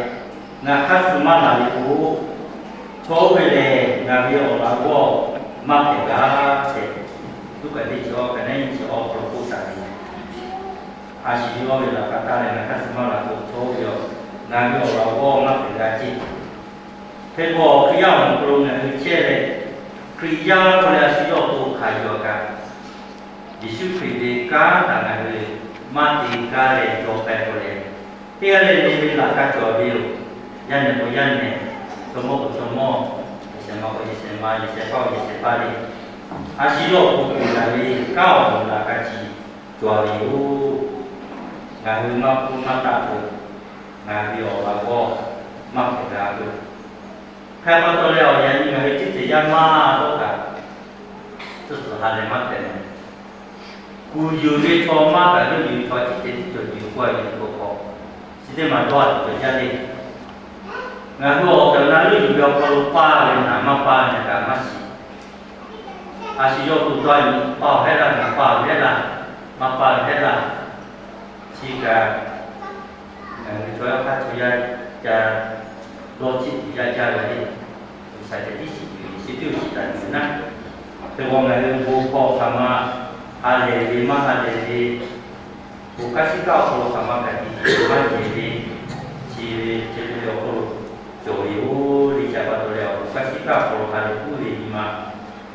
ngaˬ hk'aˇ suh maˇ laˬ ve k'o, chaw oˇ ve lehˬ ngaˬ ve awˬ laꞈ g'awˇ maˇ hpehꞈ g'a tehꞈ, Luˉkaꞈ teˇ chi awˬ hkanˇ nehˉ nyiˇ chi awˬ hk'aw lo k'oˆ taˍ ve, a shu yawˇ ve laꞈ ka taˇ leh ngaˬ hk'aˇ suh maˇ laˬ k'o, chaw oˇ ve ngaˬ ve awˬ laꞈ g'awˇ maˇ hpehꞈ g'a ceˇ. Hk'e k'o, Hkriꞈ yaˇ awˬ moˍ hk'aw lo ngaˬ hui chehˇ leh, Hkriꞈ yaˇ k'oˆ leh a shu yawˇ awˬ to hkanˍ yuˬ a kaꞈ, Yeˍsuˆ Hkriꞈ ve kanˉ htaꞈ ngaˬ hui maˇ te gaˇ leh jaw k'ai k'o leh, teˇ g'aˇ le le ve laꞈ ka cawˬ ve yoˬ. Yaˇ nehˬ k'o yaˇ nehˬ, chaw mawˇ k'o chaw mawˇ, yehˬ shehˍ ma k'o yehˬ shehˍ ma, yehˬ shehˍ hpaˇ k'o yehˬ shehˍ hpaˇ le. A shu yawˇ awˬ to hkanˍ yuˬ ve kanˉ awˬ moˍ laꞈ ka chi cawˬ ve yoˬ. Ngaˬ hui maˇ hpuˇ maˇ taˆ k'o, ngaˬ hui ve awˬ laꞈ g'awˇ maˇ hpehꞈ g'a k'o, hk'a pa taw leh awˬ yaꞈ nyi ngaˬ hui teˇ ceuˬ yaˇ maˇ dawˇ kaꞈ, tcuhˉ tcuhˬ ha leh maˇ hpehꞈ mehˍ. Kuˬ yuˬ ve chaw maˇ kaꞈ leuˆ yuˬ ve chaw chi ceh tiˉ cawˬ yuˬ k'oˆ a ve k'o hk'aw, chi teˇ maˬ dawˇ a tuˬ cawˬ jaˇ le. Ngaˬ hui awˬ tehˬ awˬ na leuˆ yuˬ ve awˬ hk'aw lo paˇ ve naˍ maˇ paˇ ve kaꞈ maˇ shiˍ. A shu yawˇ to dawˇ a nyi paˇ awˬ hehˉ laˇ, naˍ paˇ awˬ hehˉ laˇ, maˇ paˇ ve hehˉ laˇ. Chi kaꞈ ngaˬ hui chaw yaˇ hk'aˇ chaw yaˇ ca dawˇ chiˇ tuˬ yaˇ jaˇ ve le. G'uiˬsha ceh tiˉ shiˍ tuˬ ve, chi teˇ shiˍ taˍ tuˬ ve naˉ. Hk'e k'o ngaˬ hui bon hk'aw hk'aˬ ma ha lehˬ ve maˇ ha lehˬ ve, bon hk'aˇ shiˉ kaˆ awˬ hk'aw lo hk'aˬ ma kaꞈ te tuˬ maˇ ceh ve,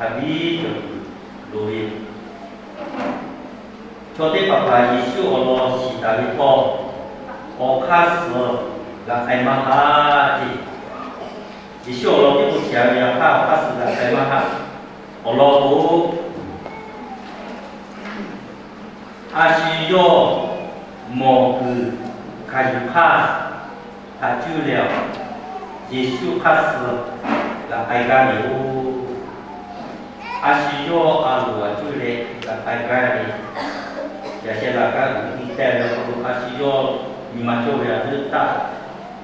Daꞈ ve cawˬ tuˬ loˍ ve yoˬ. Chaw teˇ hpaˍ hpaˍ Yeˍsuˆ awˬ lawn shiˍ taˍ ve htawˇ, awˬ hk'aˇ suh g'a k'ai maˇ haˆ ce. Yeˍsuˆ awˬ lawn teˇ k'o shiˍ ve yaꞈ hk'aˇ, awˬ hk'aˇ suh g'a k'ai maˇ haˆ. Awˬ lawn k'o, a shu yawˇ mawˬ kuiˬ hkanˍ yuˬ hk'aˇ htaꞈ cuˇ leh, Yeˍsuˆ hk'aˇ suh g'a k'ai gaˇ ve yoˬ. A shu yawˇ a loˍ a cuˇ leh g'a k'ai gaˇ ve, yaꞈ sheh laꞈ ka uiˍ tiˇ teh ve awˬ hk'aw lo a shu yawˇ nyi ma cawˇ ve a leuˉ taˆ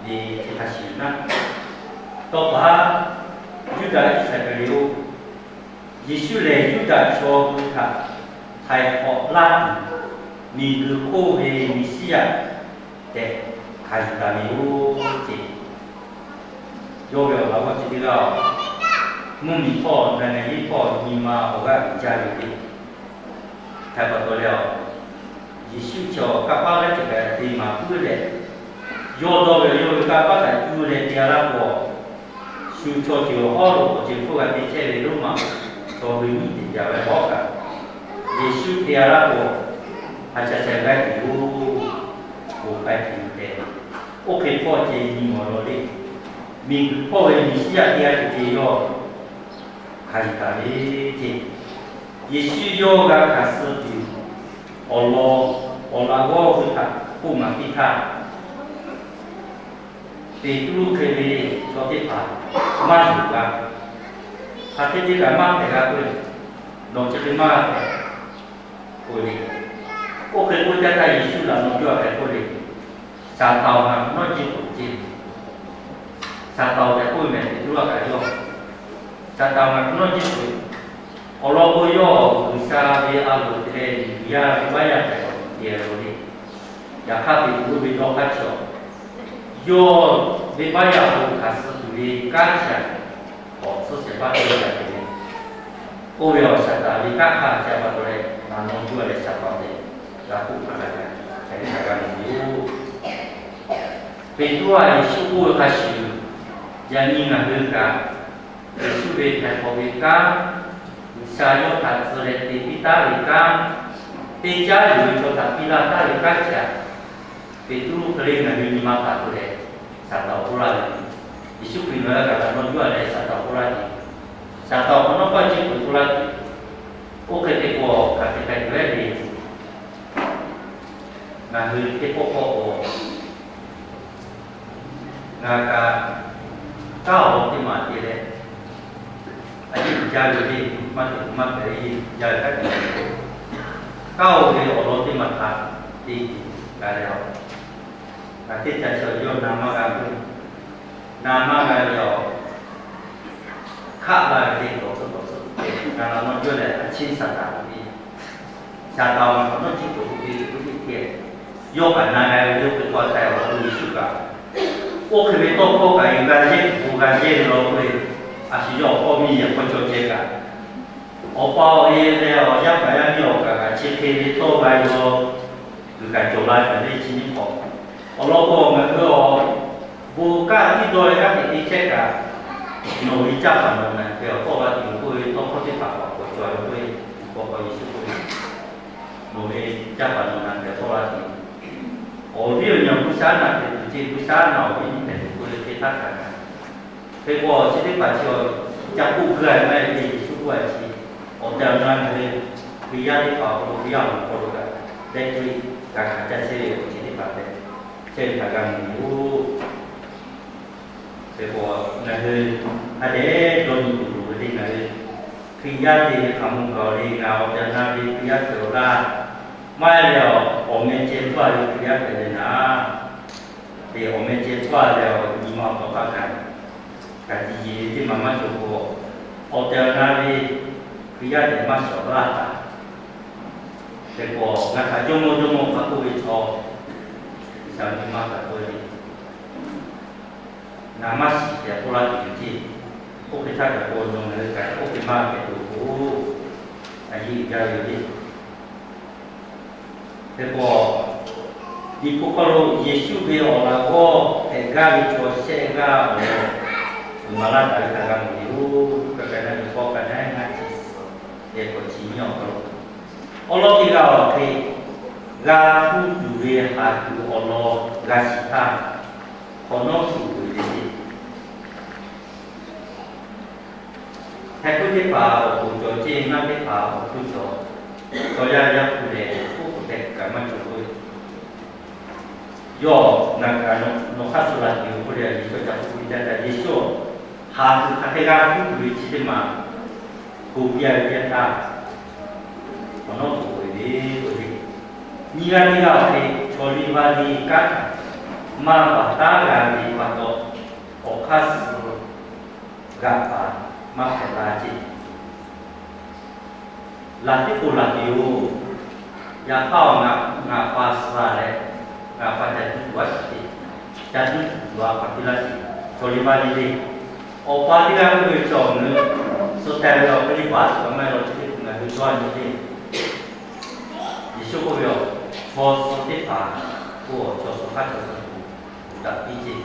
ve chi hk'a shuˍ naˆ. Tawˇ pa haˉ, Yuˇdaꞈ Iˉsaˍkaˍriˍoˆ, Yeˍsuˆ lehˬ Yuˇdaꞈ chaw hui htaꞈ htaiˍ hk'awꞈ laˇ tuˬ, miˬguiˬ hk'oˆ ve Meˍsiˉyaꞈ tehꞈ hkanˍ yuˬ taˍ ve yoˬ ce. Yawˇ ve awˬ laꞈ g'awˇ chi teˇ g'aˇ-oˬ, mvuhˇmiˬ htawˇ, naˍ ngaˬ yeˇ htawˇ nyi ma awˬ g'aˇ uiˍ jaˇ ve le. Hk'e pa taw leh, Yeˍsuˆ chi awˬ kanˇ paˆ g'aˇ ceuˬ kaꞈ te maˍ puiˉ leh, yawˇ dawˇ ve yawˇ ve kanˇ paˆ htaꞈ cuˇ leh te-a laˇ k'o, shu chaw ceuˬ awˬ hawˉ lo awˬ ceuˬ hpfuhˇ g'a te chehˇ ve Roˉmaꞈ chaw hui nyiˇ teꞈ caˍ ve hawˉ kaꞈ, Yeˍsuˆ te-a laˇ k'o, ha ca ca g'aˇ tuˬ yoˬ. Oˬ, k'ai tuˬ tehꞈ, oˇ hk'e hpawˇ ce nyi mawˬ law le. Miˬguiˬ hpawˇ ve Meˍsiˉyaꞈ teˇ g'aˇ ceuˬ ce yawˇ hkanˍ yuˬ taˍ ve ce. Yeˍsuˆ yawˇ g'a hkanˍ suh tuˬ, awˬ lawn awˬ laꞈ g'awˇ hui htaꞈ k'oˆ maˍ piˇ htaˇ, Peˍtruˆ hk'e ve chaw teˇ hpaˍ maˇ yuˬ g'a. Hk'aˬ hk'e te kaꞈ maˇ hpehꞈ g'a k'oˆ ve, nawˬ chi hk'e maˇ g'a hpehꞈ k'oˆ ve. Oˇ hk'e k'oˆ caˇ htaˇ Yeˍsuˆ laꞈ naw juˇ a hk'e k'oˆ le, Saˍtanˍ-oˬ, ngaˬ hk'awꞈ nawˉ jiˇ peuˬ ce. Saˍtanˍ-oˬ tehꞈ k'oˆ ve mehˍ, Peˍtruˆ a kaꞈ yawˇ, Saˍtanˍ-oˬ, ngaˬ hk'awꞈ nawˉ jiˇ peuˬ. Awˬ lawn k'o, yawˇ G'uiˬsha ve a loˍ te leh miˬguiˬ yaˇ ve venˇbaˆ yaˇ hpehꞈ ve awˬ ceuˬ te lo le. Yaꞈ hk'aˇ, Peˍtruˆ ve dawˇ hk'aˇ chi awˬ, yawˇ venˇbaˆ yaˇ awˬ hk'aw lo hkanˍ suh tuˬ ve kanˉ chi aꞈ, awˬ tcuhˇ shehˍ hpaˇ te g'a te ve, oˇ ve awˬ Saˍtanˍ ve kanˉ hk'a ca pa taw leh, laꞈ naw juˇ a leh Saˍtanˍ tehꞈ g'a k'oˆ hk'a gaˬ, hk'aˬ hk'e htaꞈ g'a mawˬ ve yoˬ. Peˍtruˆ a Yeˍsuˆ k'oˆ ve hk'a shuˍ, yaꞈ nyi ngaˬ hui kaꞈ, Yeˍsuˆ ve htaiˍ hk'awꞈ ve kanˉ, G'uiˬsha yawˇ htaꞈ tcuh leh te piˇ taˉ ve kanˉ, teˇ caˉ yuˬ ve chaw htaꞈ piˇ laˇ taˉ ve kanˉ chi aꞈ, Peˍtruˆ hk'e le ngaˬ hui nyi ma htaꞈ k'oˆ leh, Saˍtanˍ awˬ hk'oˆ laˇ ve, Yeˍsuˆ Hkriꞈ ngaˬ hui htaꞈ laꞈ naw juˇ a leh Saˍtanˍ awˬ hk'oˆ laˇ ve, Saˍtanˍ awˬ hk'awꞈ nawˉ pawˆ jiˇ peuˬ k'oˆ laˇ tuˬ, oˇ hk'e te k'o, hk'aˬ hk'e k'ai tuˬ ve le. Ngaˬ hui teˇ pawˆ pawˆ k'o, ngaˬ kaꞈ kanˉ awˬ lawn teˇ maˬ te leh, a yeˇ uiˍ jaˇ ve le, maˇ te maˇ te le, jaˇ ve kanˉ te, kanˉ oˇ ve awˬ lawn teˇ maˬ htaꞈ te tuˬ g'a leh, ngaˬ teˇ ca chi yawˇ na maˇ g'a ve, na maˇ g'a ve awˬ hk'aˆ la ve le, dawˬ tcuhˉ dawˬ tcuhˉ, ngaˬ laꞈ naw juˇ leh a ciˉ Saˍtanˍ ve, Saˍtanˍ awˬ hk'awꞈ nawˉ jiˇ peuˬ k'oˆ ve k'oˆ ve hk'e, yawˇ kaꞈ na g'a ve yawˇ hk'e k'oˆ a htaˇ, awˬ lawn k'o Yeˍsuˆ kaꞈ, oˇ hk'e ve tawˇ hkawˇ kaꞈ, g'a yehˇ kuiˬ k'o g'a yehˇ ve law k'oˆ ve, a shu yawˇ awˬ hpawˇ miˇ yehˬ hk'aw cawˬ ceh kaꞈ, awˬ pa awˬ e leh awˬ yaˇ paˍ yaˇ miˇ awˬ kaˍ kaꞈ chi hk'e ve tawˇ g'a yaw, g'uiˬ kaꞈ cawˬ la ve chi nyiˇ hk'awꞈ. Awˬ lawn k'o, ngaˬ hui awˬ bon kanˉ tiˉ dawˇ ve kanˉ te te chehˇ kaꞈ, nawˬ ve caˇ paˍ nawˬ naˬ hpehꞈ awˬ tawˇ g'a tuˬ yoˬ k'oˆ ve tawˇ hkawˇ teˇ hpaˍ k'awꞈ cawˬ ve k'oˆ ve, k'awꞈ k'awꞈ Yeˍsuˆ k'oˆ ve, nawˬ ve caˇ paˍ nawˬ naˬ hpehꞈ tawˇ g'a tuˬ yoˬ. Awˬ viˉ awˬ nyi awˬ G'uiˬsha naˬ hpehꞈ tuˬ ce, G'uiˬsha naˬ awˬ viˉ nyi hpehꞈ tuˬ k'oˆ ve hk'e htaˇ hkanˍ kaꞈ, hk'e k'o chi teˇ hpaˍ chi awˬ ca k'oˆ g'a ve maˇ heˆ ve Yeˍsuˆ k'oˆ a chi, awˬ tehˬ awˬ na ngaˬ hui Hkriꞈ yaˇ teˇ hpaˍ awˬ hk'aw lo, Hkriꞈ yaˇ awˬ hk'aw lo kaꞈ, leh tuˬ g'a hkanˍ ca chehˇ ve awˬ ceuˬ teˇ hpaˍ tehꞈ chehˇ ve htaꞈ g'a mawˬ ve yoˬ. Hk'e k'o, ngaˬ hui hk'a dehꞈ dawˇ nyi tuˬ loˍ ve le, ngaˬ hui Hkriꞈ yaˇ te ve hk'aˬ mawˬ kaꞈ le, ngaˬ awˬ tehˬ awˬ na ve Hkriꞈ yaˇ ceuˬ awˬ laˇ maˇ heˆ leh, awˬ meh ceh tcuhˉ a ve Hkriꞈ yaˇ hpehꞈ ve naˍ, te awˬ meh ceh tcuhˉ a leh, awˬ nyi ma awˬ hk'aw hk'a gaˬ, kaꞈ tiꞈ yeˬ ve teˇ maˬ maˇ cawˬ k'o, awˬ tehˬ awˬ na ve Hkriꞈ yaˇ tehꞈ maˇ shawˍ laˇ taˍ. Hk'e k'o, ngaˬ htaꞈ jawˇmawˇ jawˇmawˇ hk'a k'oˆ ve chaw, G'uiˬsha nyi ma htaꞈ k'oˆ ve, ngaˬ maˇ shiˍ tehꞈ k'oˆ laˇ tuˬ yoˬ ceˇ. Oˇ hk'e htaˇ kaꞈ k'o, nawˬ ngaˬ hui kaꞈ oˇ hk'e maˇ hpehꞈ tuˬ k'o, a yeˇ uiˍ jaˇ ve yoˬ ceˇ. Hk'e k'o, Liꞈ hpu hk'aw lo Yeˍsuˆ ve awˬ laꞈ g'awˇ hpehꞈ gaˇ ve chaw shehˆ g'aˇ awˬ lawn uiˍ maˍ laˇ taˍ ve htaꞈ g'a mawˬ ve yoˬ. Kaꞈ kaꞈ na yuˬ k'aw kaꞈ na ngaˇ chi Awˬ lawn teˇ g'aˇ awˬ hk'e, g'a hpuˇ tuˬ ve haˍ tuˬ awˬ lawn g'a shiˍ htaˇ, hk'awꞈ nawˉ tuˬ ve le. Heh puiˉ teˇ hpaˍ awˬ to cawˬ ceˇ, ngaˇ teˇ hpaˍ awˬ to cawˬ, chaw yaˇ yaˇ hpu lehˬ, oˉ k'oˍ tehꞈ kaꞈ maˇ cawˬ ve. Yawˇ ngaˬ kaꞈ nawˬ hk'aˇ suh la tuˬ yoˬ k'oˆ leh, Yeˍsuˆ ca hpu piˇ jaˇ kaꞈ, Yeˍsuˆ haˍ tuˬ hk'aˬ hk'e g'a hpuˇ tuˬ ve chi teˇ maˬ, hkoˍ piˇ a ve teˇ htaˇ, awˬ nawˉ k'oˍ ve le k'oˆ ve, nyiˇ g'aˇ teˇ g'aˇ awˬ hk'e chaw liˇ vaˇ liˇ kanˉ htaꞈ maˇ baˬ taˉ g'a ve pa taw, awˬ hk'aˇ suh g'aꞈ paˍ maˇ hpehꞈ la ceˇ. Laˬ teˇ k'oˍ laˬ tuˬ yoˬ. Yaꞈ hk'aˇ ngaˬ, ngaˬ pa suh leh, ngaˬ pa ca duˇ tuˬ aˉ shiˍ ceˇ, ca duˇ tuˬ a pa piˇ laˇ ceˇ, chaw liˇ vaˇ liˇ le. Awˬ pa teˇ g'aˇ k'oˆ ve cawˬ ngaˬ hui suh teh ve awˬ hk'e liˇ baˬ tuˬ kaꞈ maˇ heˆ law ceˇ, ngaˬ hui dawˇ nyi le. Yeˍsuˆ k'oˆ ve, chaw suh teˇ hpaˍ k'o, chaw suh hk'aˇ chaw suh tuˬ daꞈ piˇ ceˇ.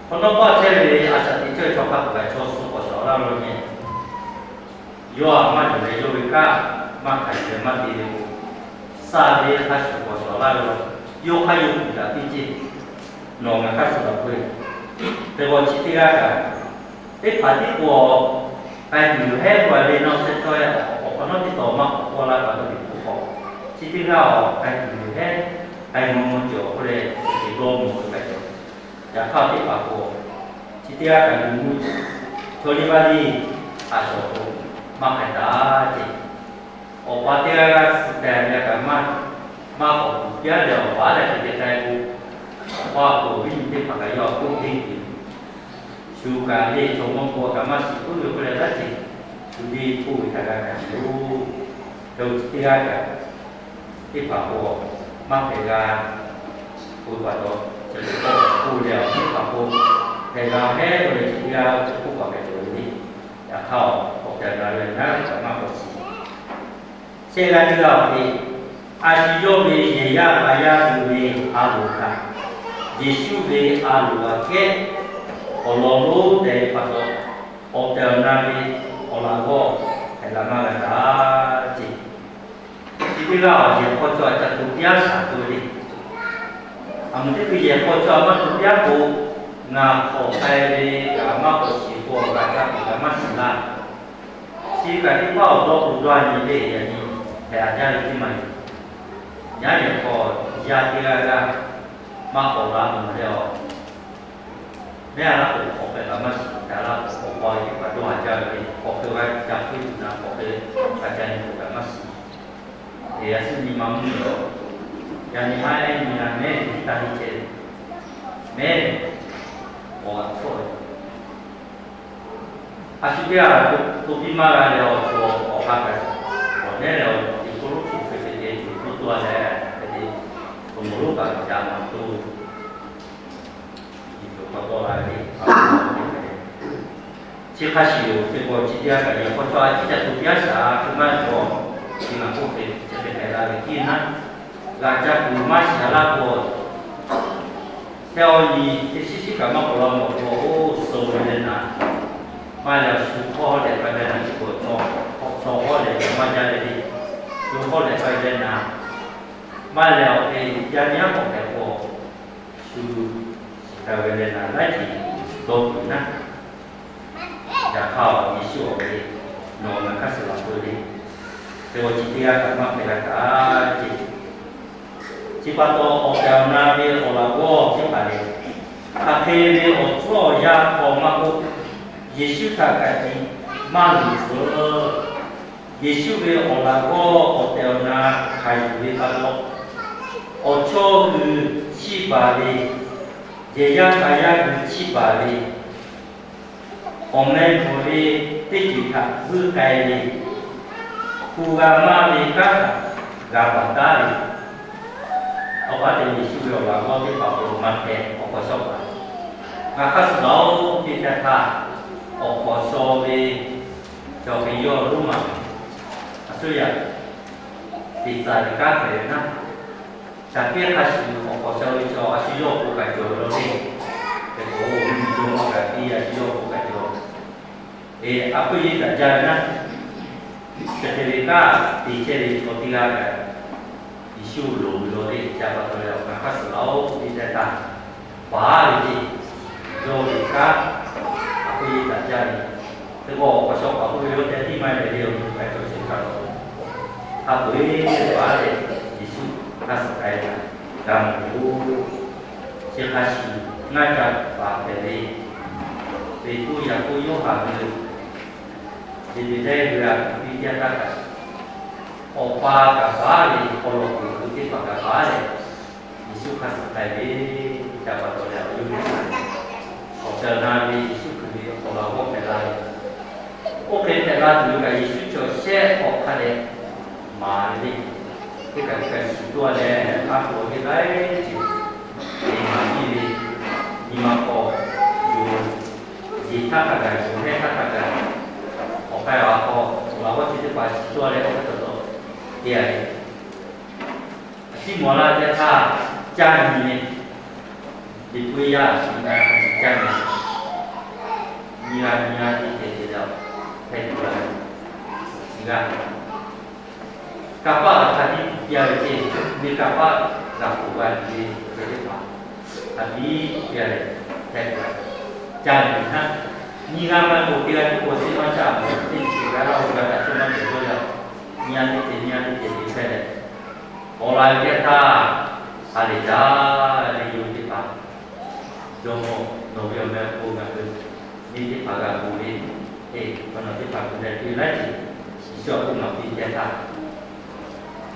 Hk'awꞈ nawˉ paˆ chehˇ ve a shaꞈ teꞈ chehˇ ve chaw hk'a peu-eˬ kaꞈ chaw suh k'awꞈ shawˍ laˇ ve law nyi. Yawˇ a maˇ yuˬ leh yawˇ ve kanˉ maˇ hkanˍ yuˬ leh maˇ te ve k'o, saˇ ve hk'a shuˍ k'awꞈ shawˍ laˇ ve law, yawˇ hk'aˇ yawˇ tuˬ daꞈ piˇ ceˇ. Nawˬ ngaˬ hk'aˇ suh laˬ k'oˆ ve, hk'e k'o chi teˇ g'aˇ kaꞈ, teˇ hpaˍ tiˉ k'o, k'ai tuˬ yoˬ hehˉ k'oˆ a le, nawˬ sheh tawˇ awˬ hk'awꞈ nawˉ teˇ taw maˇ k'awꞈ k'oˆ laˇ pa taw ve k'o, chi teˇ g'aˇ awˬ k'ai tuˬ yoˬ hehˉ, k'ai mvuh mvuh cawˬ k'oˆ leh, dawˇ mvuh ve k'ai cawˬ. Yaꞈ hk'aˇ teˇ hpaˍ k'o, chi teˇ g'aˇ kaꞈ yuˬ mvuh, chaw liˇ vaˇ liˇ a shawˍ k'o, maˇ hk'ai taˍ ceˇ. Awˬ pa teˇ g'aˇ g'aˇ suh teh ve kaꞈ maˇ, maˇ k'awꞈ tuˬ piˇ a leh awˬ pa leh te te k'ai k'o, awˬ pa k'o awˬ viˉ nyi teˇ hpaˍ kaꞈ yawˇ k'oˆ teˇ tuˬ, shu kaꞈ le chaw mawˇ k'o kaꞈ maˇ shiˍ puiˉ ve k'oˆ leh laˇ ceˇ, shu le k'oˆ ve htaꞈ g'a kaꞈ yoˬ. Hk'e chi teˇ g'aˇ kaꞈ, teˇ hpaˍ k'o, maˇ hpehꞈ g'a k'oˆ ve pa taw, chi teˇ hpaˍ k'oˆ leh awˬ teˇ hpaˍ k'o, hpehꞈ g'a hehˉ k'oˆ leh chi teˇ g'aˇ chi k'oˆ kaꞈ hpehꞈ tuˬ ve le. Yaꞈ hk'aˇ awˬ tehˬ na ve naˉ kaꞈ maˇ k'awꞈ shiˍ. Shehˆ g'aˇ teˇ g'aˇ awˬ hk'e, a shu yawˇ ve yehˬ yaˇ k'a yaˇ tuˬ ve a loˍ htaꞈ, Yeˍsuˆ ve a loˍ aꞈ kehˉ awˬ lawn lonˉ tehꞈ ve pa taw, awˬ tehˬ awˬ na ve awˬ laꞈ g'awˇ hpehꞈ la maˇ g'a taˍ ceˇ. Chi teˇ g'aˇ awˬ yehˬ hk'aw cawˬ a ca to piˇ aˉ shaˍ k'oˆ ve le. Aˬ meuꞈ teˇ hkui yehˬ hk'aw cawˬ a maˇ to piˇ aˉ k'o, ngaˬ hk'awꞈ k'ai ve kaꞈ maˇ k'awꞈ shiˍ k'o, g'a caˇ tuˬ kaꞈ maˇ shiˍ laˇ. Chi kaꞈ teˇ hpaˍ awˬ dawˇ k'o dawˇ a nyi le, yaꞈ nyi hpehꞈ a jaˇ ve teˇ maˬ yoˬ. Yaꞈ nyi hk'aw yaˇ teˇ g'aˇ g'aˇ maˇ k'awꞈ la mvuhˬ leh awˬ mehˉ a laˇ k'o, hk'awꞈ hpehꞈ kaꞈ maˇ shiˍ, ca laˇ k'o hk'awꞈ k'aw ve teˇ hpaˍ dawˇ a jaˇ ve le. Hk'awꞈ hk'e g'a ca hpuˇ tuˬ na, hk'awꞈ hk'e g'a ca nyi tuˬ kaꞈ maˇ shiˍ. Eˬ, a shu nyi ma mvuhˇ miˬ lawˬ, yaꞈ nyi maˇ heˆ nyi a mehˉ ve tiˉ taˇ heˆ ceh, mehˉ ve awˬ g'aꞈ hpfuhˆ ve. A shu teˇ g'aˇ to piˇ maˇ g'a leh awˬ to awˬ hk'aˇ kaꞈ, awˬ nehˉ leh awˬ tiꞈ k'oˆ lo tuˬ hk'e te te tuˬ k'oˆ to a leh hk'e te, awˬ moˍ lonˉ kaꞈ ca maˍ to, yiˬ tuˬ k'awꞈ tawˆ la ve le. Chi hk'a shuˍ yoˬ. Teˇ pawˆ chi teˇ g'aˇ kaꞈ yehˬ hk'aw cawˬ a ciˉ ca to piˇ aˉ shaˍ, hk'e maˇ cawˬ. Chi ngaˬ k'oˆ hk'e chi hk'e hpehꞈ la ve tiˉ naˉ, g'a caˇ tuˬ maˇ shiˍ laˇ k'o, hteˇ awˬ nyi teˇ shiˉ shiˉ kaꞈ maˇ k'awꞈ la mawˬ k'o, oˇ suh ve leh naˍ, maˇ leh awˬ shu hkawˇ hawˉ leh k'ai leh naˍ, chi k'o chaw hawˉ leh maˇ jaˇ leh le, shu hawˉ leh k'ai leh naˍ, maˇ leh awˬ hk'e yaˇ nyi aˉ k'awꞈ hpehꞈ k'o, shu shiˍ k'ai ve leh naˍ laiˉ ceuˬ dawˇ tuˬ naˉ. Yaꞈ hk'aˇ awˬ Yeˍsuˆ awˬ hk'e, nawˬ ngaˬ hk'aˇ suh laˬ k'oˆ ve le. Hk'e k'o chi teˇ g'aˇ kaꞈ maˇ hpehꞈ g'a kaꞈ ceˇ. Chi pa taw awˬ tehˬ awˬ na ve awˬ laꞈ g'awˇ teˇ hpaˍ lehˬ, hk'aˬ hk'e ve awˬ tcuhˉ awˬ yanˇ hk'aw maˇ k'oˆ, Yeˍsuˆ htaꞈ kaꞈ tiꞈ maˇ luˬ tcuh. Yeˍsuˆ ve awˬ laꞈ g'awˇ awˬ tehˬ awˬ na hkanˍ yuˬ ve pa taw, awˬ chawˇ hui chiˇ baˬ ve, yehˬ yaˇ k'a yaˇ hui chiˇ baˬ ve, awˬ meh bvuhˬ ve teˇ ceuˬ htaꞈ vuiˇ k'ai ve, hpu g'a maˇ ve kanˉ htaꞈ g'a baˬ taˉ ve, awˬ pa te Yeˍsuˆ ve awˬ laꞈ g'awˇ teˇ hpaˍ awˬ hk'aw lo maˇ hpehꞈ, awˬ hk'aw shawˉ paˍ. Ngaˬ hk'aˇ suh laˬ-oˬ teˇ caˇ htaˇ, awˬ hk'aw shaw ve chaw hk'e yawˇ lonˉ maˬ, a shu yaꞈ teꞈ tcuh ve kanˉ hpehꞈ ve naˉ, caˬ piˇ hk'a shuˍ awˬ hk'aw shaw ve chaw a shu yawˇ awˬ pon kaꞈ cawˬ ve law le. Hk'e k'o, mvuhˇ miˬ to maˇ kaꞈ piˇ a shu yawˇ awˬ pon kaꞈ cawˬ. Eˬ, a puiˉ yeˇ kaꞈ jaˇ ve naˉ, Chi hk'e ve kanˉ te chehˇ ve chaw teˇ g'aˇ kaꞈ, Yeˍsuˆ loˍ ve law teˇ ca pa taw leh awˬ hk'aˇ suh laˇ-oˆ tehꞈ tehꞈ taˇ, paˍ ve ceˇ, yawˇ ve kanˉ hk'a k'oˆ ve taꞈ jaˇ ve, hk'e k'o awˬ hk'aw shaw hk'aw k'oˆ ve yawˇ te tiˉ maˇ heˆ leh le, awˬ hk'aˇ cawˬ chi hk'a lo, hk'a peu-eˬ paˍ leh Yeˍsuˆ hk'aˇ suh k'ai ve htaꞈ g'a mawˬ ve yoˬ. Chi hk'a shuˍ ngaˇ ca paˍ hpehꞈ ve Peˍtruˆ, Yaˍkoˆ, Yoˇhanˬ hui, Zeˍbeˍdehˇ hui a piˇ teˇ g'aˇ htaˇ kaꞈ, awˬ pa kaꞈ baˬ ve, awˬ lawn kuiˬ hui teˇ hpaˍ kaꞈ baˬ leh, Yeˍsuˆ hk'aˇ suh k'ai ve, ca pa taw leh awˬ yawˇ hui htaꞈ awˬ ca na ve Yeˍsuˆ Hkriꞈ ve awˬ laꞈ g'awˇ hpehꞈ la ve, oˇ hk'e hpehꞈ la tuˬ ve kaꞈ Yeˍsuˆ chaw shehˆ hk'awꞈ hk'a dehꞈ maˍ ve le. Teˇ kaꞈ teˇ kaꞈ shiˍ tuˬ a leh, a htoꞈ ma teˇ laiˉ ceuˬ te maˍ piˇ ve, nyi ma hk'aw yoˬ, jeˬ htaˇ hk'a gaˬ, yoˬ hehˉ htaˇ hk'a gaˬ, awˬ k'ai awˬ hk'aw awˬ laꞈ g'awˇ chi teˇ hpaˍ shiˍ tuˬ a leh, awˬ hk'aˇ taw taw te a ve, a ciˉ mawˬ laˇ ve teˇ htaˇ, caˇ nyi ve, Liꞈ hpu yaˇ a shu na hk'a shuˍ caˇ nyi, nyi g'a nyi g'a te te te leh, hpehꞈ tuˬ la ve, chi g'aˇ Kanˇ paˆ g'a hk'a tiˉ tuˬ piˇ a ve ceˇ, miˬ kanˇ paˆ g'a k'oˍ g'a tuˬ ve awˬ ceuˬ teˇ hpaˍ hk'a tiˉ tuˬ piˇ a leh, hpehꞈ tuˬ la ve, caˇ nyi ve htaˇ, nyi g'a maˇ k'oˍ teˇ g'aˇ tiˉ k'o, teˇ maˇ caˇ mawˬ teˇ ceuˬ g'a laˇ-oˬ, g'a taꞈ cawˇ maˇ cawˬ cawˇ leh, nyi a teˇ ceuˬ nyi a teˇ ceuˬ te hpehꞈ leh, k'awꞈ la ve teˇ htaˇ, ha lehˬ jaˇ ve yoˬ teˇ hpaˍ, Jawˇmawˇ, nawˬ ve awˬ meh awˬ hk'aw ngaˬ hui neˇ teˇ hpaˍ g'a k'oˍ ve, e, awˬ naˬ teˇ hpaˍ k'oˍ leh te laiˉ ceuˬ Yeˍsuˆ htaꞈ k'oˆ maˍ piˇ teˇ htaˇ,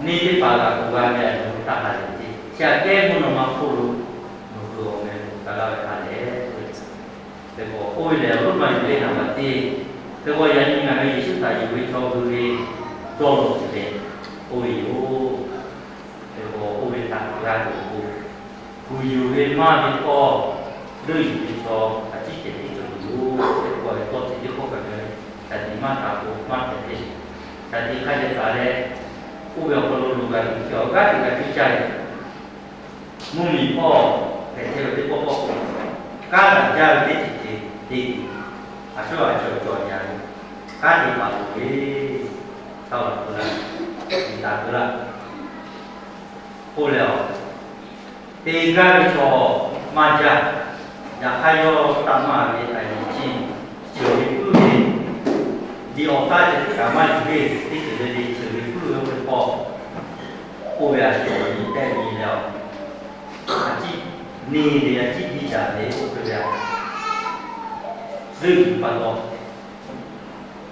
neˇ teˇ hpaˍ g'a k'oˍ g'a ve a nawˬ hui htaꞈ ha lehˬ ve, chi aꞈ kehˉ mvuhˇ naw ma hk'oˆ lo nawˬ hui awˬ meh k'oˍ g'a laˇ ve ha lehˬ. Hk'e k'o, oˇ ve lehˬ awˬ loˉ maˇ yuˬ le naˍ baꞈ te. Hk'e k'o, yaꞈ nyi ngaˬ hui Yeˍsuˆ htaꞈ yuˬ ve chaw hui ve dawˇ law tuˬ ve, oˇ ve yoˬ. Hk'e k'o, oˇ ve htaꞈ g'a tuˬ k'o, kuˬ yuˬ ve maˇ ve htawˇ, leuˆ yuˬ ve chaw a ciˉ cehˬ teˇ cawˬ tuˬ yoˬ. Hk'e k'o, tawˇ cehˬ teˇ hkawˇ kaꞈ ngaˬ hui shaˍ tiꞈ maˇ htaꞈ k'o maˇ hpehꞈ ve, shaˍ tiꞈ hk'a dehꞈ taˍ leh, oˇ ve awˬ hk'aw lo loꞈ g'a tuˬ chi awˬ g'aˇ teˇ g'aˇ tiˉ caˇ ve, mvuhˇ miˬ hpawˇ hpehꞈ chehˇ ve teˇ pawˆ pawˆ k'o, kanˉ daꞈ jaˇ ve teˇ ceuˬ ceuˬ te tuˬ, a shuˉ a cawˬ cawˬ yaꞈ ve, kanˉ te paˍ loˍ ve, taˇ laˬ keu laˇ, tiꞈ taˍ keu laˇ. K'oˆ leh, te gaˇ ve chaw maˇ jaˇ. Yaꞈ hk'aˇ yawˇ taˆ maˇ ve a yiˍ chi ceuˬ ve puiˉ ve, liꞈ awˬ hk'aˇ ceh tiˉ kaꞈ maˇ yuˬ ve, teˇ ceuˬ le le ceuˬ ve puiˉ ve oˇ ve hpawˇ, oˇ ve a shu awˬ nyi tehˆ nyi leh, a ciˉ neˇ ve a ciˉ biˇ daꞈ ve oˇ hk'e ve a, zuhˆ yuˬ pa taw,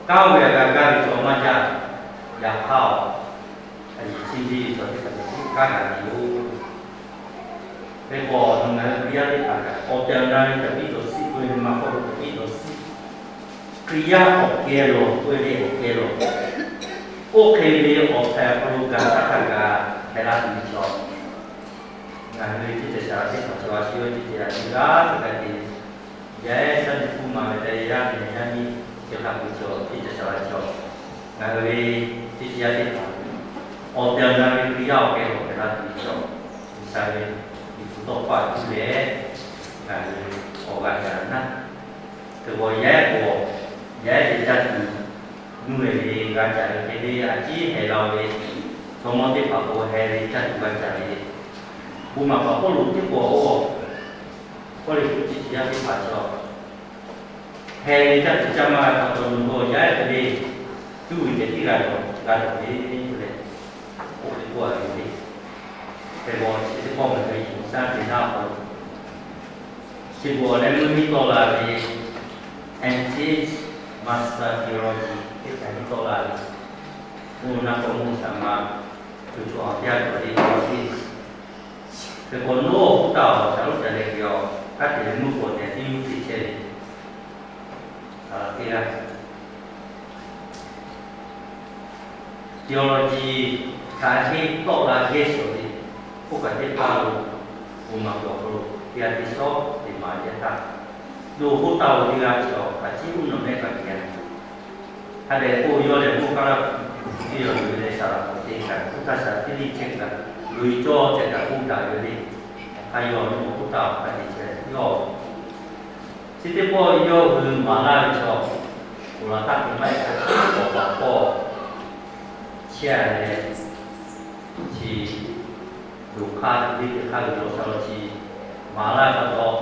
kanˉ oˇ ve a g'a gaˇ ve chaw maˇ jaˇ. Yaꞈ hk'aˇ, a yiˍ chi ve chaw teˇ hpaˍ kaꞈ kanˉ gaˬ ve yoˬ. Hk'e k'o, nawˬ ngaˬ hui Hkriꞈ yaˇ teˇ hpaˍ kaꞈ awˬ tehˬ awˬ na ve caꞈ piˇ cawˬ suhˉ k'oˆ ve maˇ k'oˆ lo caꞈ piˇ cawˬ suhˉ, Hkriꞈ yaˇ awˬ keh lawˬ k'oˆ ve le, awˬ keh lawˬ, oˇ hk'e ve awˬ hpehꞈ awˬ hk'aw lo gaˬ htaˇ hk'a gaˬ hpehꞈ la tuˬ ve chaw, ngaˬ hui ve teˇ ceuˬ shaˍ laꞈ teˇ hpaˍ chaw a shu ve teˇ ceuˬ a shu g'aˇ teˇ g'aˇ te ve, yaˇ ehˉ shaˉ nyi hpuˇ ma ve leh yaˇ miˬ yaˇ miˇ chi hk'a peu-eˬ chaw teˇ ceuˬ shaˍ laꞈ chaw, ngaˬ hui ve teˇ ceuˬ yaˇ teˇ hpaˍ, awˬ tehˬ awˬ na ve Hkriꞈ yaˇ awˬ keh lawˬ hpehꞈ la tuˬ ve chaw, G'uiˬsha ve liꞈ hpu tawˇ hkawˇ a tuˬ leh, ngaˬ hui awˬ g'aˇ gaˬ naˉ. Hk'e k'o, yaˇ ehˉ k'o, yaˇ ehˉ ve caˇ tuˬ nuˇ lehˬ ve g'a caˍ ve hk'e le, a ciˉ heh la ve, chaw mawˇ teˇ hpaˍ k'o heh ve caˇ tuˬ g'a caˍ ve, bon maˍ paˍ Pawˇluꞈ teˇ k'o, Kawˇrenˍhtuˆ teˇ ceuˬ yaˇ teˇ hpaˍ chaw, heh ve caˇ tuˬ caˇ maˇ g'a pa taw, nawˬ hui yaˇ ehˉ hk'e le, cuˇ ve ceh tiˉ g'a dawˬ g'a dawˬ ve leh, oˇ hk'e k'oˆ a ve le. Hk'e k'o, chi teˇ pawˆ ngaˬ hui G'uiˬsha te naˇ k'o, chi beuꞈ awˬ leh meuˇ miˇ tawˆ la ve, M.Th. Master Theology teˇ hpaˍ miˇ tawˆ la ve, mvuhˇ naw ma hk'aw mvuhˇ shaˍ ma tuˬ chaw awˬ teˇ g'aˇ cawˬ le, M.Th. Hk'e k'o, nawˬ oˇ htaˇ awˬ shaˍ lonˉ ca leh ve awˬ kanˉ te leh mvuhˇ k'awꞈ tehˬ tiˉ mvuhˇ te chehˇ ve, a, teˇ g'aˇ Theology hk'aˬ heˆ tawˆ la gehˇ shawˍ ve, oˇ kaꞈ teˇ hpaˇ lo, bon maˍ kuiˬ awˬ hk'aw lo teˇ g'aˇ teˇ shawˉ te maˍ ve htaˇ, nawˬ oˇ htaˇ lo teˇ g'aˇ cawˬ, a ciˉ uˉ nawˬ mehˆ kaꞈ te a. Hk'a dehꞈ k'o, yawˇ lehˬ mvuhˇ kaˇ laˇ hpu teˇ yawˬ yuˬ ve leh, saˍ laꞈ k'awꞈ te kaꞈ, hpu htaˇ shaˍ tiˉ liˇ chehˇ kaꞈ, loꞈ-e cawˇ tehꞈ kaꞈ k'oˆ taˍ ve le. Hk'aˬ yawˇ ve awˬ hk'oˆ taˇ awˬ hk'a te chehˇ yawˇ. Chi teˇ pawˆ yawˇ hui maˍ laˇ ve chaw, oˬ laˬ htaˇ te maˇ heˆ k'o, awˬ paˍ pawˇ chehˇ a leh, chi yonˍ hk'aˇ teˇ hk'aˇ g'uiˬ law hk'aˇ law chi maˍ laˇ pa taw,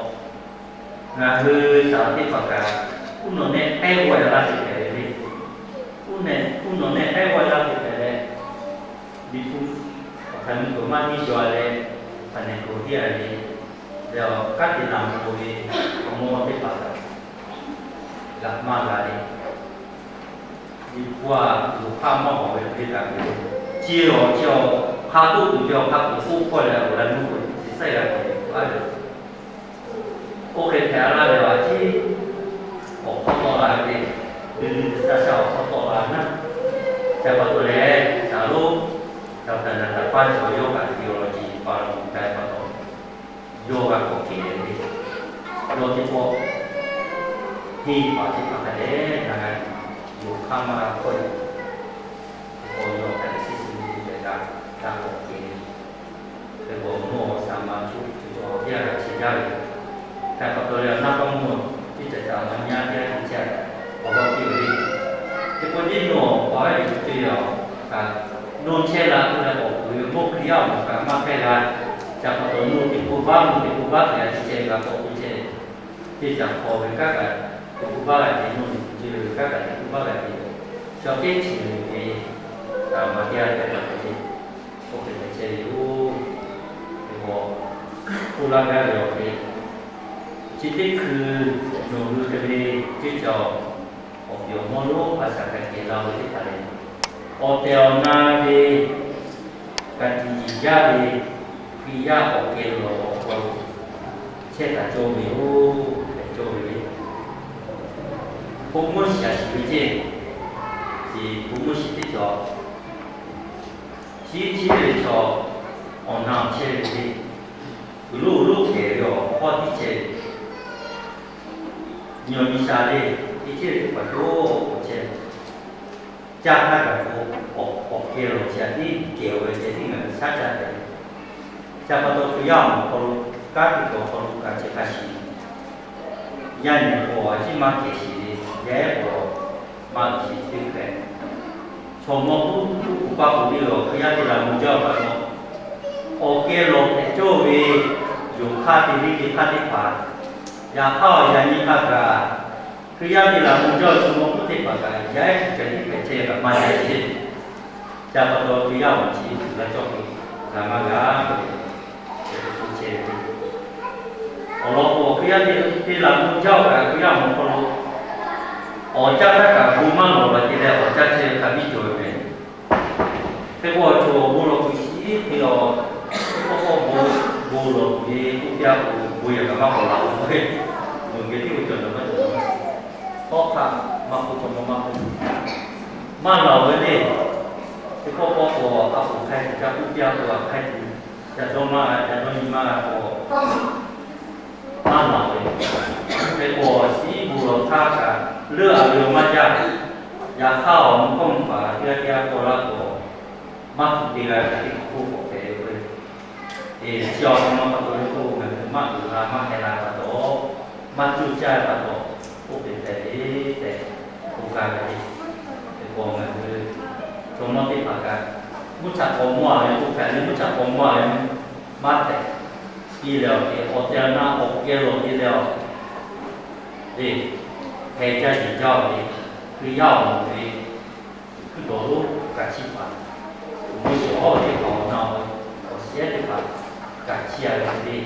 ngaˬ hui shaˍ teˇ hpaˍ kaꞈ, uˉ nawˬ nehˆ k'ehˉ g'awˇ yaꞈ laˇ te hpehꞈ ve le. Uˉ nawˬ nehˆ k'ehˉ g'awˇ yaꞈ laˇ te hpehꞈ leh, Liꞈ hpu awˬ hk'aˬ nyi k'o maˇ tiˇ jaw leh, hk'aˬ nehˬ k'oˍ tiˇ a le, leh awˬ kanˉ te naˍ mvuh k'oˍ ve, awˬ mawˇ teˇ hpaˍ kaꞈ g'aꞈ maˇ g'a le. Liꞈ hpu a, yonˍ hk'aˇ maˇ hawˍ ve hk'e kaꞈ, chi awˬ chi awˬ hk'a k'oˆ tuˬ ve awˬ hk'a k'oˆ k'oˆ hkawˇ leh awˬ g'a nuˇ k'oˍ chi saiˉ g'a k'oˍ ve k'oˆ a ve, oˇ hk'e hpehꞈ a laˇ ve awˬ a ciˉ, awˬ hk'awˇ tawˆ la ve le. Dui dui te shaˉ shaˉ awˬ hk'awˇ tawˆ la naˉ, ca pa taw leh, caˬ lonˉ, caˬ htaꞈ naˬ htaꞈ paˇ cawˬ yawˇ kaꞈ te awˬ lawn ciˬ pa la k'ai pa taw, yawˇ g'a k'awꞈ kehˬ ve le. Yawˇ teˇ pawˆ henˇ paˍ teˇ hpaˍ hk'a dehꞈ na g'a, yonˍ hk'aˇ maˇ g'a hkawˇ ve, teˇ pawˆ yawˇ hk'a dehꞈ siˉ suh ve tehꞈ g'a, g'a k'awꞈ kehˬ ve. Hk'e k'o, mvuhˇ awˬ shaˍ ma choˆ ve k'o, teˇ g'aˇ g'a chehˇ jaˇ ve. Hk'e pa taw leh, naˇ k'aw mvuhˇ teˇ caꞈ caꞈ maˇ nyi a teˇ g'aˇ te chehˇ, awˬ lawn piˇ ve le. Hk'e k'o, nyiˇ nawˬ awˬ pa ve te ve awˬ kaꞈ, nawˬ chehˇ la k'oˆ leh k'awꞈ kuˬ ve mawˇ Hkriꞈ yaˇ awˬ moˍ kaꞈ maˇ hpehˇ g'a. Ca pa taw, nawˬ teˇ hk'oˆ baˆ, nawˬ teˇ hk'oˆ baˆ te g'a te chehˇ g'a k'awꞈ k'oˆ chehˇ, teˇ caꞈ hk'aw ve kanˉ kaꞈ teˇ hk'oˆ baˆ g'a te, nawˬ teˇ hk'oˆ chehˇ ve kanˉ kaꞈ teˇ hk'oˆ baˆ g'a te, chaw teˇ chi ve te, kaꞈ maˇ te g'a te kaꞈ te, k'oˆ hk'e te chehˇ ve yoˬ. Hk'e k'o, k'oˆ laˇ gaˇ ve awˬ hk'e, chi teˇ hkui nawˬ hui hk'e ve ceˇ cawˬ, awˬ piˍ awˬ mawˇ lonˉ a shaꞈ kaꞈ kehˬ la ve teˇ hpaˍ lehˬ, awˬ tehˬ awˬ na ve ka tiꞈ yeˬ jaˇ ve Hkriꞈ yaˇ awˬ kehˬ lawˬ awˬ hk'aw lo chehˇ taˍ cawˇ ve yoˬ tehꞈ cawˇ ve le. Bon mvuhˇ shiˍ a shiˍ ve ceˇ, bon mvuhˇ shiˍ teˇ cawˬ, chi chi ve chaw awˬ na chehˇ ve le. Uˬ loˉ uˬ loˉ kehˬ ve awˬ hkawˇ tiˉ chehˇ ve, nyi awˬ nyi sha le, teˇ chehˇ ve teˇ hpaˍ cawˬ k'awꞈ chehˇ ve. Caˇ htaˇ kaꞈ k'o, awˬ kehˬ lawˬ chi a tiˉ kehˬ ve ceh tiˉ ngaˬ hui shaˉ caˇ tehꞈ ve. Ca pa taw, Hkriꞈ yaˇ awˬ moˍ hk'aw lo, kanˉ te tuˬ awˬ hk'aw lo kaꞈ chi hk'a shiˍ, yaˇ nehˬ k'o a ciˉ maˇ kehˬ shiˍ ve, yaˇ ehˉ k'o maˇ shiˍ teˇ hkeh, chaw mawˇ puˉ puˉ k'oˍ paˇ k'oˍ le, awˬ Hkriꞈ yaˇ te la mvuh jaˇ pa taw, awˬ kehˬ lawˬ hpehꞈ cawˇ ve yonˍ hk'aˇ te le te hk'aˇ teˇ hpaˍ, yaꞈ hk'aˇ awˬ yaꞈ nyi hk'a gaˬ Hkriꞈ yaˇ te la mvuh jaˇ ve chaw mawˇ puˉ teˇ hpaˍ kaꞈ yaˇ ehˉ chi ceh tiˉ hpehꞈ chehˇ kaꞈ maˇ jaˇ chehˇ. Ca pa taw, Hkriꞈ yaˇ awˬ moˍ chi tuˬ g'a cawˇ k'o, g'a maˇ g'a k'oˆ ve, k'oˆ chehˇ ve. Awˬ lawn k'o, Hkriꞈ yaˇ te te la mvuh jaˇ kaꞈ Hkriꞈ yaˇ awˬ moˍ hk'aw lo awˬ caˇ htaˇ kaꞈ bon maˇ lawˬ la te leh awˬ caˇ chehˇ ve hk'a biˇ cawˬ ve meh. Hk'e k'o, awˬ cawˬ bon lawˬ kuiˬ shiˍ hk'e awˬ, k'oˆ k'oˆ bon, bon lawˬ kuiˬ ve k'oˆ piˇ a k'o, bon yaꞈ kaꞈ maˇ k'awꞈ la k'o, meuꞈ geh tiˉ k'o cawˬ na maˇ cawˬ. Tawˇ hk'aˇ maˇ k'oˆ, chaw mawˇ maˇ k'oˆ, maˇ laˬ ve le. Teˇ pawˆ pawˆ k'o, a k'oˍ hk'ai tuˬ ca k'oˆ piˇ a k'o, a hk'ai tuˬ ca dawˇ maˇ g'a, ca dawˇ nyi maˇ g'a k'o, maˇ laˬ ve. Hk'e k'o, shiˍ bon lawˬ htaˇ kaꞈ leuˆ a ve awˬ maˇ jaˇ. Yaꞈ hk'aˇ awˬ mvuhˇ hkawˇ mvuhˇ paˍ teˇ g'aˇ teˇ g'aˇ k'awꞈ laˇ k'o, maˇ hpu te g'a kaꞈ teˇ hkawˇ k'awꞈ hpehꞈ ve k'o, chi awˬ hk'aw ma pa taw ve k'o, ngaˬ hui maˇ uiˍ la maˇ heh la pa taw, maˇ cuˇ caˇ pa taw, k'oˆ hk'e hpehꞈ ve tehꞈ k'oˆ gaˇ ve le. Hk'e k'o, ngaˬ hui chaw mawˇ teˇ hpaˍ kaꞈ, mvuhˇ cha k'aw mawˇ a ve k'oˆ hpehꞈ le, mvuhˇ cha k'aw mawˇ a ve maˇ tehꞈ piˇ leh awˬ hk'e, awˬ tehˬ awˬ na awˬ kehˬ lawˬ te leh awˬ, le, heh jaˇ yeˬ jaˇ ve, Hkriꞈ yaˇ awˬ moˍ ve hkuiˉ dawˬ lonˉ kaꞈ chiˇ hpaˍ, awˬ mvuhˇ shawˍ hawˉ teˇ hpaˍ awˬ na awˬ shehˉ teˇ hpaˍ kaꞈ chiˇ a ve le.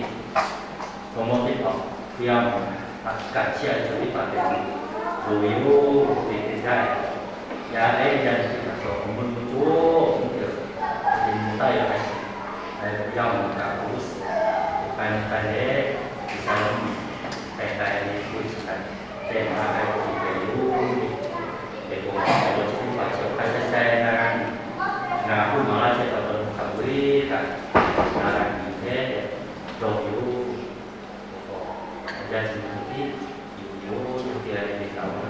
Chaw mawˇ teˇ hpaˍ Hkriꞈ yaˇ awˬ moˍ kaꞈ chiˇ a ve chaw teˇ hpaˍ tehꞈ loˍ ve yoˬ tehꞈ te jaˇ ve. Yaˇ ehˉ yaˇ nyi teˇ hpaˍ cawˬ awˬ mvuhˇ mvuhˇ cawˬ mvuhˇ cawˬ, te mvuh taˇ yaꞈ a shiˍ, Hkriꞈ yaˇ awˬ moˍ kaꞈ k'oˆ suhˍ, k'ai k'ai leh, G'uiˬ sha yaˇ miˇ k'ai k'ai ve k'oˆ ve chi hk'a, tehꞈ hk'a k'ai k'oˆ ve yoˬ. Hk'e k'o, awˬ lawn chi teˇ hpaˍ chi awˬ hk'aˇ shaˉ shaˉ na g'a nyi, ngaˬ k'oˆ maˍ laˇ chehˇ pa taw, hk'a peu-eˬ kaꞈ na g'a nyi hehˉ tehꞈ dawˇ ve yoˬ. Hk'e k'o, yaˇ chi teˇ hpaˍ yoˬ yoˬ, teˇ g'aˇ le le kaꞈ